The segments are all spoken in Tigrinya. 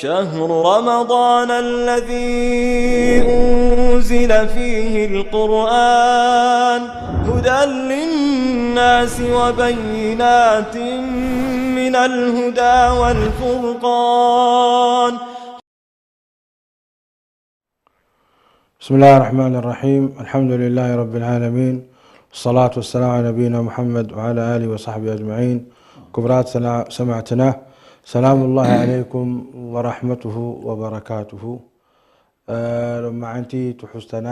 شهر رمضان الذي أنزل فيه القرآن هدى للناس وبينات من الهدى والفرقان. بسم الله الرحمن الرحيم. الحمد لله رب العالمين. والصلاة والسلام على نبينا محمد وعلى آله وصحبه أجمعين. ክቡራት ሰማዕትና፣ ሰላም ላሂ ዓለይኩም ወራሕመቱሁ ወበረካቱሁ። ሎማዓንቲ ትሕዝቶና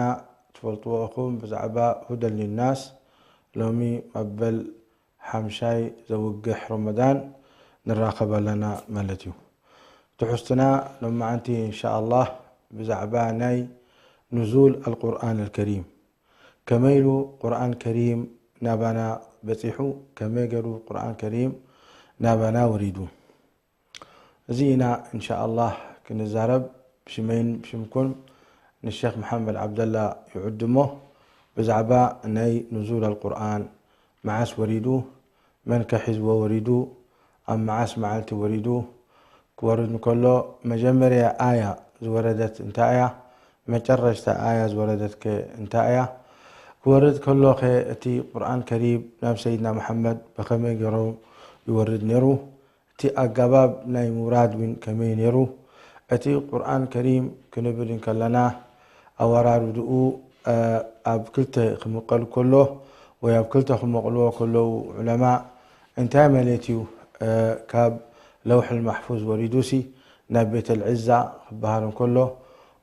ትፈልጥዎ ኢኹም፣ ብዛዕባ ሁደን ሊናስ ሎሚ መበል ሓምሻይ ዘውግሕ ረመዳን ንራኸብ ኣለና ማለት እዩ። ትሕዝትና ሎማዓንቲ እንሻኣላህ ብዛዕባ ናይ ንዙል ኣልቁርኣን ኣልከሪም፣ ከመይ ኢሉ ቁርኣን ከሪም ናባና በፂሑ፣ ከመይ ገይሩ ቁርኣን ከሪም ናባና ወሪዱ። እዚ ኢና እንሻኣላህ ክንዛረብ። ብሽመይን ብሽምኩም ንሸኽ መሓመድ ዓብደላ ይዕድሞ ብዛዕባ ናይ ንዙል ኣልቁርኣን፣ መዓስ ወሪዱ፣ መን ከ ሒዝዎ ወሪዱ፣ ኣብ መዓስ መዓልቲ ወሪዱ፣ ክወርድ እንከሎ መጀመርያ ኣያ ዝወረደት እንታይ እያ፣ መጨረሽታ ኣያ ዝወረደት ከ እንታይ እያ፣ ክወርድ ከሎ ከ እቲ ቁርኣን ከሪም ናብ ሰይድና መሓመድ ብኸመይ ገይሮም ይወርድ ነይሩ፣ እቲ ኣገባብ ናይ ምውራድ እውን ከመይ ነይሩ፣ እቲ ቁርኣን ከሪም ክንብል እንከለና ኣወራርድኡ ኣብ ክልተ ክምቐል ከሎ ወይ ኣብ ክልተ ክመቕልዎ ከለዉ ዑለማ እንታይ ማለት እዩ፣ ካብ ለውሕል ማሕፉዝ ወሪዱሲ ናብ ቤተል ዕዛ ክበሃል እንከሎ፣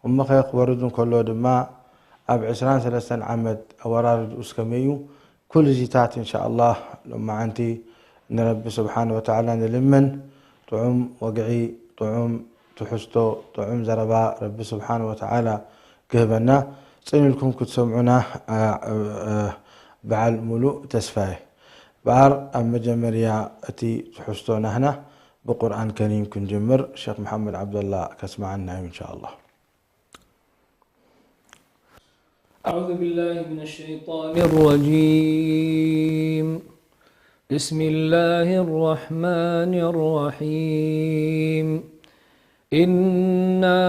እሞኸ ክወርድ እንከሎ ድማ ኣብ ዕስራን ሰለስተን ዓመት ኣወራርድኡስ ከመይ እዩ፣ ኩሉ እዚታት እንሻኣላህ ሎማዓንቲ ንረቢ ስብሓን ወተዓላ ንልምን። ጥዑም ወግዒ፣ ጥዑም ትሕዝቶ፣ ጥዑም ዘረባ ረቢ ስብሓን ወተዓላ ክህበና። ፅን ኢልኩም ክትሰምዑና በዓል ሙሉእ ተስፋ እየ። በኣር ኣብ መጀመርያ እቲ ትሕዝቶ ናህና ብቁርኣን ከሪም ክንጅምር ሸክ መሓመድ ዓብደላ ከስመዓና እዩ እንሻኣላህ። أعوذ بالله من الشيطان الرجيم. بسم الله الرحمن الرحيم. إنا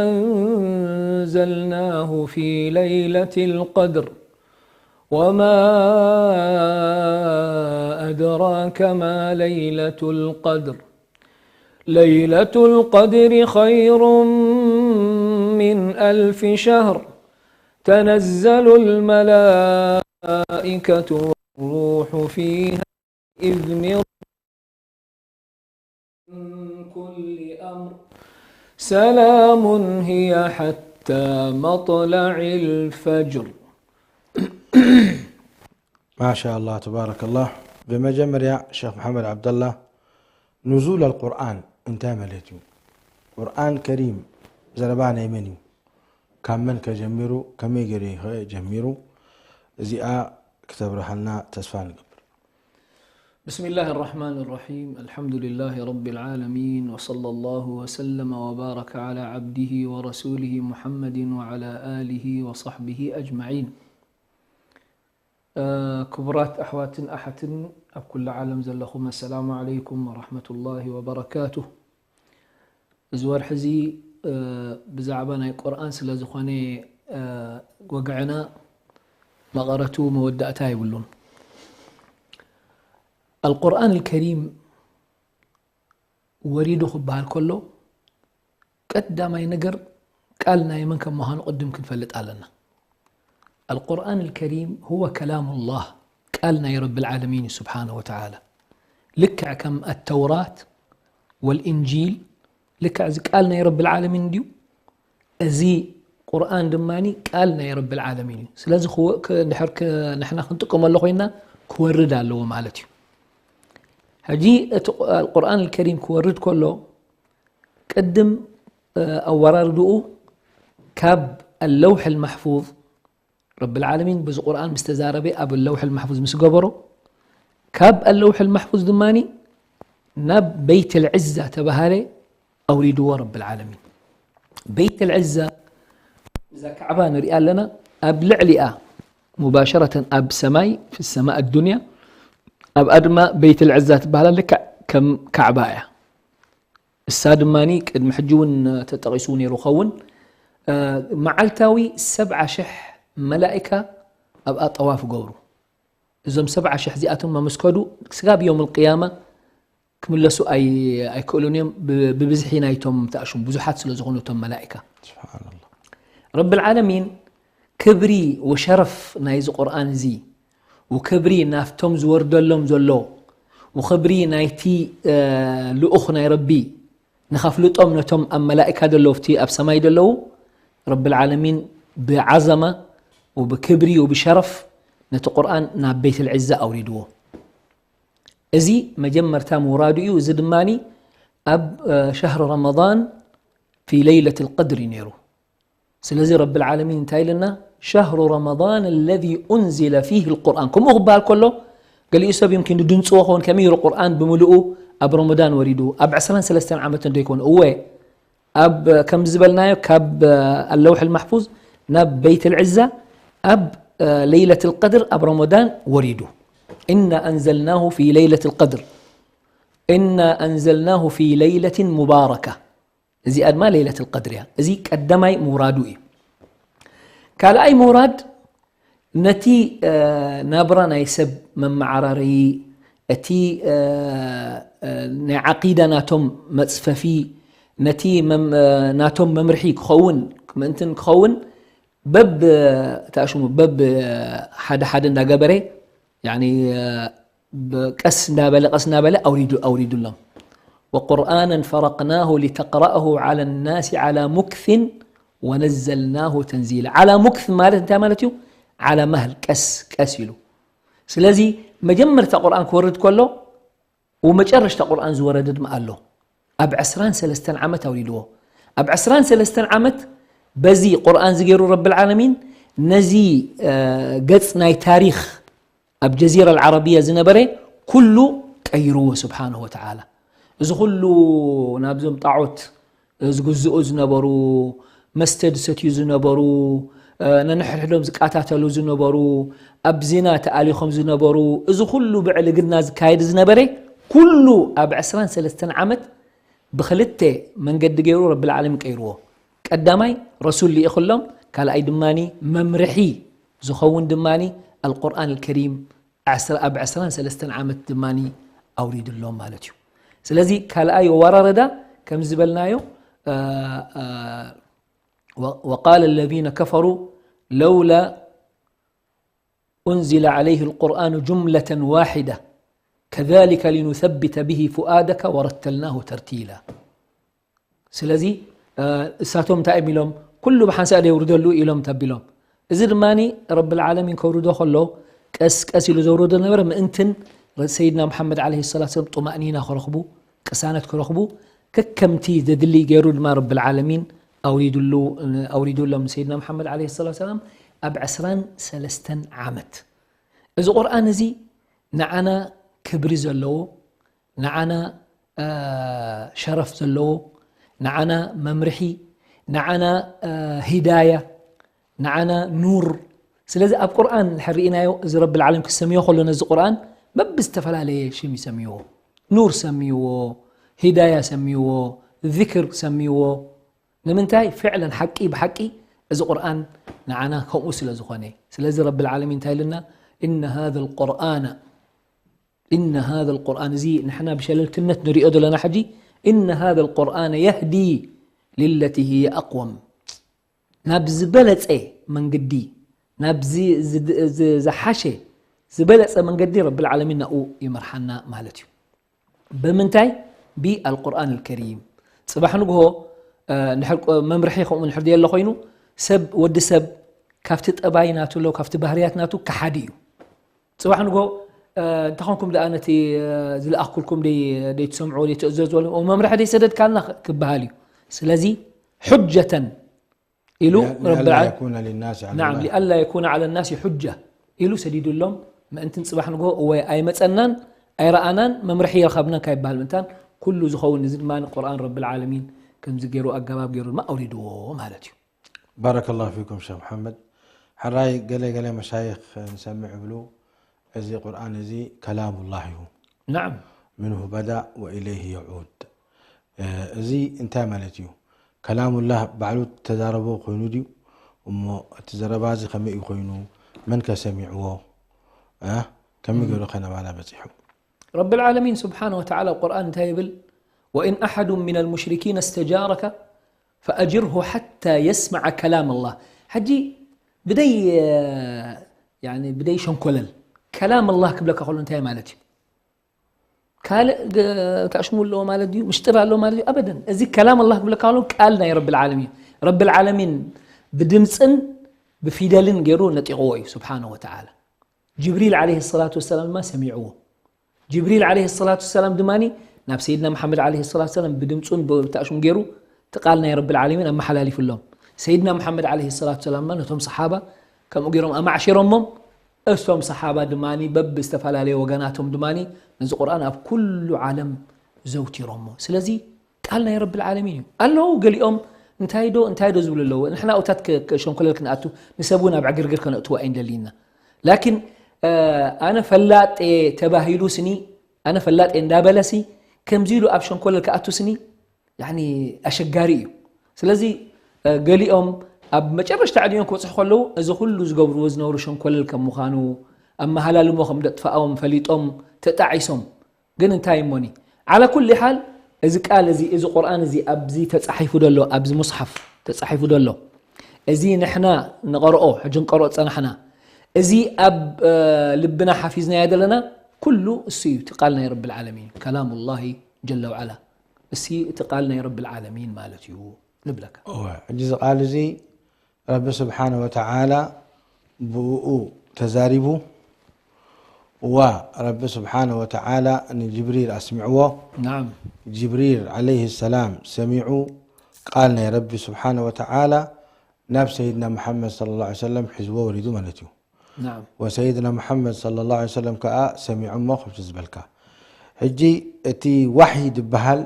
أنزلناه في ليلة القدر. وما أدراك ما ليلة القدر. ليلة القدر خير من ألف شهر. تنزل الملائكة والروح فيها بإذن من كل أمر. سلام هي حتى مطلع الفجر. ማሻኣላህ ተባረከላህ። ብመጀመርያ ሸክ መሓመድ ዓብደላ፣ ንዙል ኣልቁርኣን እንታይ ማለት እዩ? ቁርኣን ከሪም ዘረባ ናይ መን እዩ? ካብ መን ከጀሚሩ፣ ከመይ ገይሩ ኸ ጀሚሩ? እዚኣ ክተብርሃልና ተስፋ ንገብር። بسم الله الرحمن الرحيم. الحمد لله رب العالمين، وصلى الله وسلم وبارك على عبده ورسوله محمد وعلى آله وصحبه أجمعين. ክቡራት ኣሕዋትን ኣሓትን ኣብ ኩሉ ዓለም ዘለኹም፣ ኣሰላሙ ዓለይኩም ወራሕመቱላሂ ወበረካቱህ። እዚ ወርሒ እዚ ብዛዕባ ናይ ቁርኣን ስለ ዝኾነ፣ ወግዕና መቐረቱ መወዳእታ የብሉን። ኣልቁርኣን ኣልከሪም ወሪዱ ክበሃል ከሎ፣ ቀዳማይ ነገር ቃል ናይ መን ከም ምዃኑ ቅድም ክንፈልጥ ኣለና። ኣልቁርኣን ኣልከሪም ሁወ ከላሙላህ፣ ቃል ናይ ረብል ዓለሚን እዩ ስብሓነሁ ወተዓላ። ልክዕ ከም ኣተውራት ወልእንጂል፣ ልክዕ እዚ ቃል ናይ ረብል ዓለሚን እንድዩ፣ እዚ ቁርኣን ድማ ቃል ናይ ረብል ዓለሚን እዩ። ስለዚ ክወ- ክ- እንድሕር ክ- ንሕና ክንጥቀመሉ ኮይና ክወርድ ኣለዎ ማለት እዩ። ሕጂ እቲ ቁ- ኣልቁርኣን ኣልከሪም ክወርድ ከሎ፣ ቅድም ኣወራርድኡ ካብ ኣለውሕ ልማሕፉዝ፣ ረብል ዓለሚን በዚ ቁርኣን ምስ ተዛረበ ኣብ ኣለውሕ ልማሕፉዝ ምስ ገበሮ፣ ካብ ኣለውሕ ልማሕፉዝ ድማ ናብ በይት ልዕዛ ተባሃለ ኣውሪድዎ ረብል ዓለሚን። በይት ልዕዛ፣ እዛ ካዕባ ንሪኣ ኣለና፣ ኣብ ልዕሊኣ ሙባሸረተን ኣብ ሰማይ፣ ፊ ሰማእ ኣዱንያ፣ ኣብኣ ድማ በይት ልዕዛ ትበሃላ፣ ልክዕ ከም ካዕባ እያ። እሳ ድማ ቅድሚ ሕጂ እውን ተጠቒሱ ነይሩ ኸውን። መዓልታዊ ሰብዓ ሽሕ መላእካ ኣብኣ ጠዋፍ ገብሩ። እዞም ሰብዓ ሽሕ እዚኣቶም መምስከዱ ስጋብ ዮም ቅያማ ክምለሱ ኣይክእሉን እዮም። ብብዝሒ ናይቶም ተኣሽሙ ብዙሓት ስለ ዝኾኑ እቶም መላእካ። ረብል ዓለሚን ክብሪ ወሸረፍ ናይዚ ቁርኣን እዚ፣ ወክብሪ ናፍቶም ዝወርደሎም ዘሎ፣ ወክብሪ ናይቲ ልኡኽ ናይ ረቢ ንኸፍልጦም ነቶም ኣብ መላእካ ደለዉ ኣብቲ ኣብ ሰማይ ደለዉ፣ ረብል ዓለሚን ብዓዘማ ወብክብሪ ወብሸረፍ ነቲ ቁርኣን ናብ ቤት ልዕዛ ኣውሪድዎ። እዚ መጀመርታ ምውራዱ እዩ። እዚ ድማ ኣብ ሸህር ረመዳን ፊ ለይለት ልቀድር እዩ ነይሩ። ስለዚ ረቢ ልዓለሚን እንታይ ኢልና? ሸህሩ ረመዳን ለዚ ኡንዚለ ፊህ ልቁርኣን። ከምኡ ክበሃል ከሎ ገሊኡ ሰብ ይምኪን ድንፅዎ ኸውን፣ ከመይ ኢሉ ቁርኣን ብምልኡ ኣብ ረመዳን ወሪዱ? ኣብ ዕስራን ሰለስተን ዓመት እንዶ ይኮኑ? እወ፣ ኣብ ከም ዝበልናዮ ካብ ኣለውሕ ልማሕፉዝ ናብ ቤት ልዕዛ ኣብ ለይለት ልቀድር ኣብ ረመዳን ወሪዱ። ኢና ኣንዘልናሁ ፊ ለይለት ልቀድር፣ ኢና ኣንዘልናሁ ፊ ለይለትን ሙባረካ። እዚኣ ድማ ለይለት ልቀድር እያ። እዚ ቀዳማይ ምውራዱ እዩ። ካልኣይ ምውራድ ነቲ ናብራ ናይ ሰብ መመዓራረዪ፣ እቲ ናይ ዓቂዳ ናቶም መፅፈፊ፣ ነቲ ናቶም መምርሒ ክኸውን ምእንትን ክኸውን በብ ተኣሽሙ በብ ሓደ ሓደ እንዳገበረ፣ ያኒ ቀስ እንዳበለ ቀስ እንዳበለ ኣውሪዱ ኣውሪዱሎም። ወቁርኣናን ፈረቅናሁ ሊተቅረአሁ ዓላ ናሲ ዓላ ሙክሲን ወነዘልናሁ ተንዚላ። ዓላ ሙክስ ማለት እንታይ ማለት እዩ? ዓላ መህል፣ ቀስ ቀስ ኢሉ። ስለዚ መጀመርታ ቁርኣን ክወርድ ከሎ ወመጨረሽታ ቁርኣን ዝወረደ ድማ ኣሎ። ኣብ ዕስራን ሰለስተን ዓመት ኣውሪድዎ። ኣብ ዕስራን ሰለስተን ዓመት በዚ ቁርኣን ዝገይሩ ረብል ዓለሚን ነዚ ገጽ ናይ ታሪኽ ኣብ ጀዚራ ኣልዓረብያ ዝነበረ ኩሉ ቀይርዎ ስብሓንሁ ወተዓላ። እዚ ኩሉ ናብዞም ጣዖት ዝግዝኡ ዝነበሩ፣ መስተ ዝሰትዩ ዝነበሩ፣ ነንሕድሕዶም ዝቃታተሉ ዝነበሩ፣ ኣብ ዚና ተኣሊኾም ዝነበሩ፣ እዚ ኩሉ ብዕልግና ዝካየድ ዝነበረ ኩሉ ኣብ ዕስራን ሰለስተን ዓመት ብኽልተ መንገዲ ገይሩ ረብል ዓለሚን ቀይርዎ። ቀዳማይ ረሱል ልኢኽሎም፣ ካልኣይ ድማ መምርሒ ዝኸውን ድማ ኣልቁርኣን ኣልከሪም ኣብ ዕስራን ሰለስተን ዓመት ድማ ኣውሪድሎም ማለት እዩ። ስለዚ ካልኣይ ወራረዳ ከም ዝበልናዮ ወቃለ ለዚነ ከፈሩ ለውላ ኡንዚለ ዓለይህ ልቁርኣኑ ጁምለተን ዋሒዳ ከዛሊከ ሊኑሰቢተ ብሂ ፉኣደከ ወረተልናሁ ተርቲላ። ስለዚ እሳቶም እንታይ እዮም ኢሎም? ኩሉ ብሓንሳእ ዶ የውርደሉ ኢሎም ተቢሎም። እዚ ድማ ረብል ዓለሚን ከውርዶ ከሎ ቀስ ቀስ ኢሉ ዘውርዶ ነበረ ምእንትን ሰይድና ሙሓመድ ዓለይሂ ሰላቱ ወሰላም ጡማእኒና ክረኽቡ፣ ቅሳነት ክረኽቡ ከከምቲ ዘድሊ ገይሩ ድማ ረብል ዓለሚን ኣውሪድሉ ኣውሪዱሎም ሰይድና ሙሓመድ ዓለይሂ ሰላቱ ወሰላም ኣብ ዕስራን ሰለስተን ዓመት። እዚ ቁርኣን እዚ ንዓና ክብሪ ዘለዎ፣ ንዓና ሸረፍ ዘለዎ፣ ንዓና መምርሒ፣ ንዓና ሂዳያ፣ ንዓና ኑር። ስለዚ ኣብ ቁርኣን እንድሕር ርኢናዮ፣ እዚ ረብል ዓለሚን ክሰምዮ ከሎ ነዚ ቁርኣን በብዝተፈላለየ ሽም ይሰምይዎ። ኑር ሰምይዎ፣ ሂዳያ ሰምይዎ፣ ዚክር ሰምይዎ። ንምንታይ? ፍዕለን ሓቂ ብሓቂ እዚ ቁርኣን ንዓና ከምኡ ስለ ዝኾነ። ስለዚ ረብል ዓለሚን እንታይ ኢልና? ኢነ ሃዘ ልቁርኣነ፣ ኢነ ሃዘ ልቁርኣን፣ እዚ ንሕና ብሸለልትነት ንሪኦ ዘለና ሕጂ፣ ኢነ ሃዘ ልቁርኣነ የህዲ ሊለቲ ህየ ኣቅወም። ናብ ዝበለጸ መንገዲ፣ ናብ ዚ-፣ ዝ-፣ ዝ-፣ ዝሓሸ፣ ዝበለጸ መንገዲ ረብል ዓለሚን ናብኡ ይመርሓና ማለት እዩ። ብምንታይ? ብኣልቁርኣን ኣልከሪም። ጽባሕ ንግሆ፣ እ፣ እንድሕር ቆ-፣ መምርሒ ከምኡ እንድሕር ደየሎ ኮይኑ፣ ሰብ፣ ወዲ ሰብ ካብቲ ጠባይ ናቱ ኣሎ፣ ካብቲ ባህርያት ናቱ ክሓዲ እዩ። ጽባሕ ንግሆ፣ እ፣ እንተኾንኩም ደኣ ነቲ፣ እ፣ ዝለኣኽኩልኩም ደይ-፣ ደይትሰምዑ፣ ደይትእዘዙ፣ መምርሒ ደይሰደድካልና ክበሃል እዩ። ስለዚ፣ ሑጀተን ኢሉ ሊአ-፣ ረቢ ሊአላ ዓ-፣ የኩነ ሊናሲ ዐለ ናዓም፣ ላህ ሊአላ የኩነ ዐለ ናሲ ሑጃ ኢሉ ሰዲዱሎም። ምእንትን ጽባሕ ንግሆ እወ ኣይመጸናን ኣይረኣናን መምርሒ ይረኸብናን ካይበሃል ምእንታን ኩሉ ዝኸውን። እዚ ድማ ቁርኣን ረብል ዓለሚን ከምዚ ገይሩ ኣገባብ ገይሩ ድማ ኣውሪድዎ ማለት እዩ። ባረከ ላሁ ፊኩም ሸኽ መሓመድ። ሕራይ ገለ ገለ መሻይኽ ንሰምዕ ይብሉ፣ እዚ ቁርኣን እዚ ከላሙላህ እዩ። ናዓም። ምንሁ በዳ ወኢለይህ የዑድ። እዚ እንታይ ማለት እዩ? ከላሙላህ ባዕሉ ተዛረቦ ኮይኑ ድዩ? እሞ እቲ ዘረባ እዚ ከመይ እዩ ኮይኑ? መን ከ ሰሚዕዎ? እ? ከመይ ገይሩ ከ ናባና በጺሑ? ረብል ዓለሚን ስብሓነ ወተዓላ ኣብ ቁርኣን እንታይ ይብል? وإن أحد من المشركين استجارك فأجره حتى يسمع كلام الله. ሕጂ ብደይ ያኒ ብደይ ሸንኮለል ከላም ኣላህ ክብለካ ከሎ እንታይ ማለት እዩ? ካልእ ገ- ታሽሙ ኣለዎ ማለት ድዩ? ምሽጥር ኣለዎ ማለት ድዩ? ኣበደን። እዚ ከላም ኣላህ ክብለካ ከሎ ቃል ናይ ረብል ዓለሚን እዩ። ረብል ዓለሚን ብድምፅን ብፊደልን ገይሩ ነጢቕዎ እዩ ስብሓነ ወተዓላ። ጅብሪል ዓለይሂ ሰላቱ ወሰላም ድማ ሰሚዕዎ። ጅብሪል ዓለይሂ ሰላቱ ወሰላም ድማ ናብ ሰይድና መሓመድ ዓለይሂ ሰላቱ ወሰላም ብድምፁን ብታሽሙን ገይሩ እቲ ቃል ናይ ረብል ዓለሚን ኣመሓላሊፉሎም። ሰይድና መሓመድ ዓለይሂ ሰላቱ ወሰላም ድማ ነቶም ሰሓባ ከምኡ ገይሮም ኣማዕሺሮሞም። እቶም ሰሓባ ድማ በብዝተፈላለየ ወገናቶም ድማ ነዚ ቁርኣን ኣብ ኩሉ ዓለም ዘውቲሮሞ። ስለዚ ቃል ናይ ረብል ዓለሚን እዩ። ኣለዉ ገሊኦም እንታይ ዶ እንታይ ዶ ዝብሉ ኣለዉ። ንሕና ኣብታት ከ- ከሸንኮለል ክንኣቱ ንሰብ እውን ኣብ ዕግርግር ከነእትዎ ኣይንደልይና። ላኪን እ፣ ኣነ ፈላጥ እየ ተባሂሉ ስኒ ኣነ ፈላጥ እየ እንዳበለ ሲ ከምዚ ኢሉ ኣብ ሸንኮለል ክኣቱ ስኒ ያኒ ኣሸጋሪ እዩ። ስለዚ እ፣ ገሊኦም ኣብ መጨረሽታ ዕድሜኦም ክበፅሑ ከለዉ እዚ ኩሉ ዝገብርዎ ዝነበሩ ሸንኮለል ከም ምዃኑ ኣመሃላልሞ ከም ደጥፋኦም ፈሊጦም ተጣዒሶም ግን እንታይ እሞኒ ዓላ ኩል ሓል እዚ ቃል እዚ እዚ ቁርኣን እዚ ኣብዚ ተጻሒፉ ደሎ ኣብዚ ሙስሓፍ ተጻሒፉ ደሎ እዚ ንሕና ንቐርኦ ሕጂ ንቀርኦ ጸናሕና እዚ ኣብ እ፣ ልብና ሓፊዝናዮ ዘለና ኩሉ እሱ እዩ እቲ ቃል ናይ ረብል ዓለሚን ከላሙላሂ ጀለ ወዓላ እሲ እቲ ቃል ናይ ረብል ዓለሚን ማለት እዩ ንብለካ እወ፣ ሕጂ እዚ ቃል እዚ ረቢ ስብሓነ ወተዓላ ብኡ ተዛሪቡ ዋ ረቢ ስብሓነ ወተዓላ ንጅብሪል ኣስሚዕዎ ናም ጅብሪል ዓለይህ ሰላም ሰሚዑ ቃል ናይ ረቢ ስብሓነ ወተዓላ ናብ ሰይድና መሓመድ صلى الله عليه وسلم ሒዝዎ ወሪዱ ማለት እዩ ናም ወሰይድና መሓመድ صلى الله عليه وسلم ከዓ ሰሚዑሞ ከምቲ ዝበልካ ሕጂ እቲ ዋሕይ ዝበሃል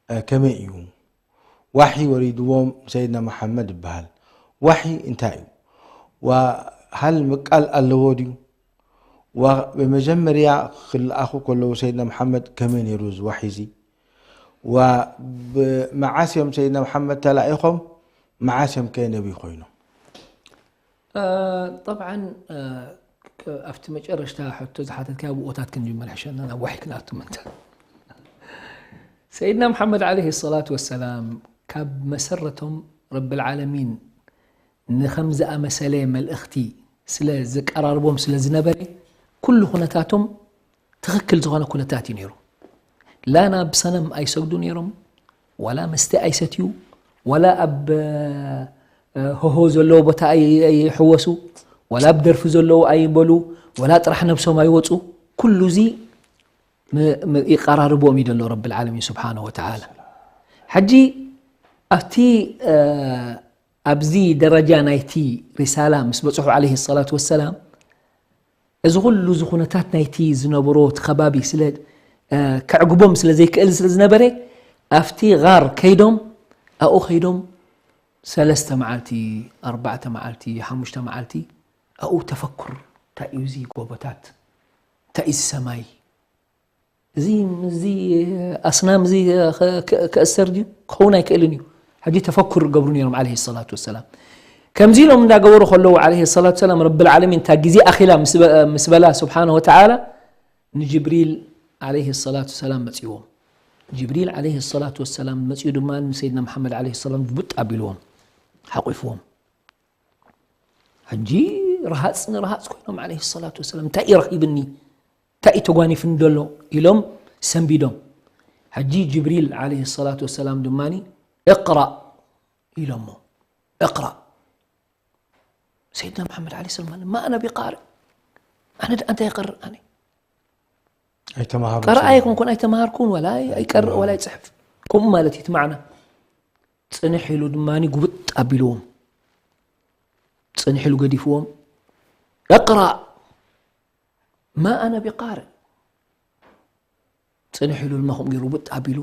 እ፣ ከመይ እዩ ዋሒ ወሪድዎም ሰይድና መሓመድ ይበሃል ዋሒ እንታይ እዩ ዋ ሃል ምቃል ኣለዎ ድዩ ዋ ብመጀመርያ ክልኣኹ ከለዉ ሰይድና መሓመድ ከመይ ነይሩ እዚ ዋሒ እዚ ዋ ብመዓስ እዮም ሰይድና መሓመድ ተላኢኾም መዓስ እዮም ከ ነቢይ ኮይኖም እ፣ ጠብዓን እ፣ ክ- ኣብቲ መጨረሽታ ሕቶ ዝሓተትካ ብኦታት ክንጅመር ሕሸና ናብ ዋሒ ክንኣቱ ምንታ ሰይድና መሓመድ ዓለይሂ ሰላቱ ወሰላም ካብ መሰረቶም ረብል ዓለሚን ንኸም ዝኣመሰለ መልእኽቲ ስለ ዝቀራርቦም ስለ ዝነበረ ኩሉ ኩነታቶም ትኽክል ዝኾነ ኩነታት እዩ ነይሩ ላ ናብ ሰነም ኣይሰግዱ ነይሮም ዋላ መስተ ኣይሰትዩ ዋላ ኣብ እ፣ ሆሆ ዘለዎ ቦታ ኣይ- ኣይሕወሱ ዋላ ኣብ ደርፊ ዘለዎ ኣይበሉ ዋላ ጥራሕ ነብሶም ኣይወፁ ኩሉ እዚ ም- ም- ይቀራርቦም እዩ ዘሎ ረብል ዓለሚን ስብሓነ ወተዓላ ሕጂ ኣብቲ እ፣ ኣብዚ ደረጃ ናይቲ ሪሳላ ምስ በፅሑ ዓለይሂ ሰላቱ ወሰላም እዚ ኩሉ እዚ ኩነታት ናይቲ ዝነበሮ እቲ ከባቢ ስለ እ፣ ከዕግቦም ስለ ዘይክእል ስለ ዝነበረ ኣብቲ ጋር ከይዶም ኣብኡ ከይዶም ሰለስተ መዓልቲ ኣርባዕተ መዓልቲ ሓሙሽተ መዓልቲ ኣብኡ ተፈኩር እንታይ እዩ እዚ ጎቦታት እንታይ እዩ እዚ ሰማይ እዚ እዚ ኣስናም እዚ ከ- ከ- ከእሰር ድዩ ክኸውን ኣይክእልን እዩ ሕጂ ተፈኩር ገብሩ ነይሮም ዓለይሂ ሰላቱ ወሰላም ከምዚ ኢሎም እንዳገበሩ ከለዉ ዓለይሂ ሰላቱ ወሰላም ረብል ዓለሚን እታ ግዜ ኣኺላ ምስ በ- ምስ በላ ስብሓነ ወተዓላ ንጅብሪል ዓለይሂ ሰላቱ ወሰላም መፅዎም ጅብሪል ዓለይሂ ሰላቱ ወሰላም መፅኡ ድማ ንሰይድና መሓመድ ዓለይሂ ሰላም ግቡጥ ኣቢልዎም ሓቂፍዎም ሕጂ ረሃፅ ንረሃፅ ኮይኖም ዓለይሂ ሰላቱ ወሰላም እንታይ እዩ ረኺብኒ እንታይ እዩ ተጓኒፍኒ ዘሎ ኢሎም ሰንቢዶም ሕጂ ጅብሪል ዓለይሂ ሰላቱ ወሰላም ድማ እቅራእ ኢሎሞ እቅራእ ሰይድና መሓመድ ዓለይሂ ሰላም ማ ኣነ ቢቃርእ ኣነ ደኣ እንታይ ይቀርእ ኣነ ኣይተማሃሩ ቀረኣ ኣይኮንኩን ኣይተማሃርኩን ወላ ኣይቀርእ ወላ ይፅሕፍ ከምኡ ማለት እዩ እቲ ማዕና ፅንሕ ኢሉ ድማ ጉብጥ ኣቢልዎም ፅንሕ ኢሉ ገዲፍዎም እቅራእ ማ ኣነ ቢቃርእ ፅንሕ ኢሉ ድማ ከምኡ ገይሩ ጉብጥ ኣቢሉ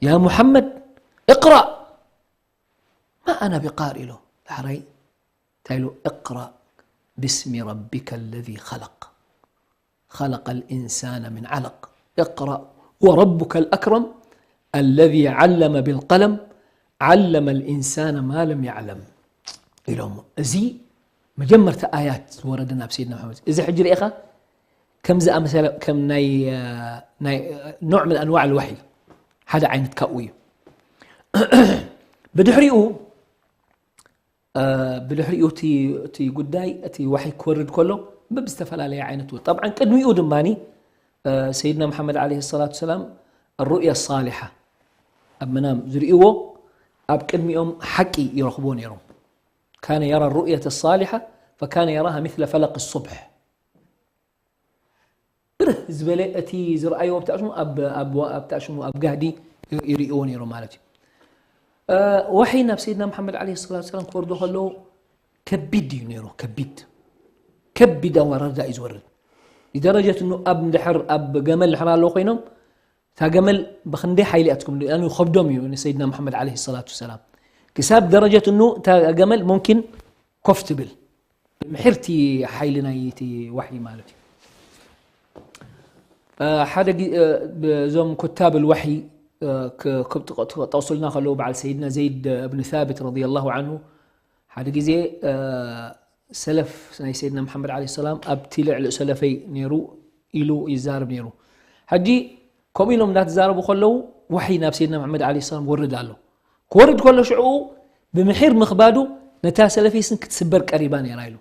ያ ሙሓመድ እቅራእ ማ ኣነ ቢቃርእ ኢሎ ዳሕራይ እንታይ ኢሉ እቅራእ ብስሚ ረቢከ ለዚ ኸለቅ خلق الإنسان من علق اقرأ وربك الأكرم الذي علم بالقلم علم الإنسان ما لم يعلم ኢሎም። እዚ መጀመርታ ኣያት ዝወረደ ናብ ሰይድና መሓመድ። እዚ ሕጂ ርኢኻ ከም ዝኣመሰለ፣ ከም ናይ፣ ናይ ኖዕ ምን ኣንዋዕ ልዋሒ ሓደ ዓይነት ካብኡ እዩ። ብድሕሪኡ፣ ብድሕሪኡ እቲ፣ እቲ ጉዳይ፣ እቲ ዋሒ ክወርድ ከሎ ብዝተፈላለየ ዓይነት ወ-፣ ጠብዓን ቅድሚኡ ድማኒ ሰይድና መሓመድ ዓለይሂ ሰላቱ ሰላም ሩእያ ሳሊሓ ኣብ መናም ዝርእይዎ ኣብ ቅድሚኦም ሓቂ ይረኽብዎ ነይሮም። ካነ የራ ሩእየተ ሳሊሓ ፈካነ የራሃ ሚስለ ፈለቅ ሱብሕ። ብርህ ዝበለ እቲ ዝረኣይዎ ኣብቲ ኣሽሙ ኣብ፣ ኣብ፣ ኣብቲ ኣሽሙ ኣብ ጋህዲ ይርእይዎ ነይሮም ማለት እዩ። እ፣ ወሒ ናብ ሰይድና መሓመድ ዓለይሂ ሰላቱ ሰላም ክወርዶ ከለዉ ከቢድ እዩ ነይሩ፣ ከቢድ። ከቢድ ኣወራርዳ እዩ ዝወርድ። ይደረጀት እኑ ኣብ እንድሕር ኣብ ገመል ድሕር ኣለዉ ኮይኖም፣ እታ ገመል ብኽንደይ ሓይሊ እያ ትኩም፣ ያኒ ከብዶም እዩ ንሰይድና መሓመድ ዓለይሂ ሰላቱ ሰላም። ክሳብ ደረጀት እኑ እታ ገመል ሙምኪን ኮፍ ትብል። ብምሒርቲ ሓይሊ ናይ እቲ ዋሕይ ማለት እዩ። እ፣ ሓደ ጊ-፣ እ፣ እዞም ኩታብ ልዋሕይ፣ እ፣ ክ-፣ ክብ-፣ ክጠቕሱልና ከለዉ በዓል ሰይድና ዘይድ እብን ሳብት ረዲየላሁ ዓንሁ ሓደ ግዜ፣ እ፣ ሰለፍ ናይ ሰይድና መሓመድ ዓለይሂ ሰላም ኣብቲ ልዕሊ ሰለፈይ ነይሩ ኢሉ ይዛረብ ነይሩ። ሕጂ ከምኡ ኢሎም እንዳተዛረቡ ከለዉ ዋሕይ ናብ ሰይድና መሓመድ ዓለይሂ ሰላም ወርድ ኣሎ። ክወርድ ከሎ ሽዕኡ ብምሒር ምኽባዱ ነታ ሰለፈይ ስን ክትስበር ቀሪባ ነይራ ኢሉ።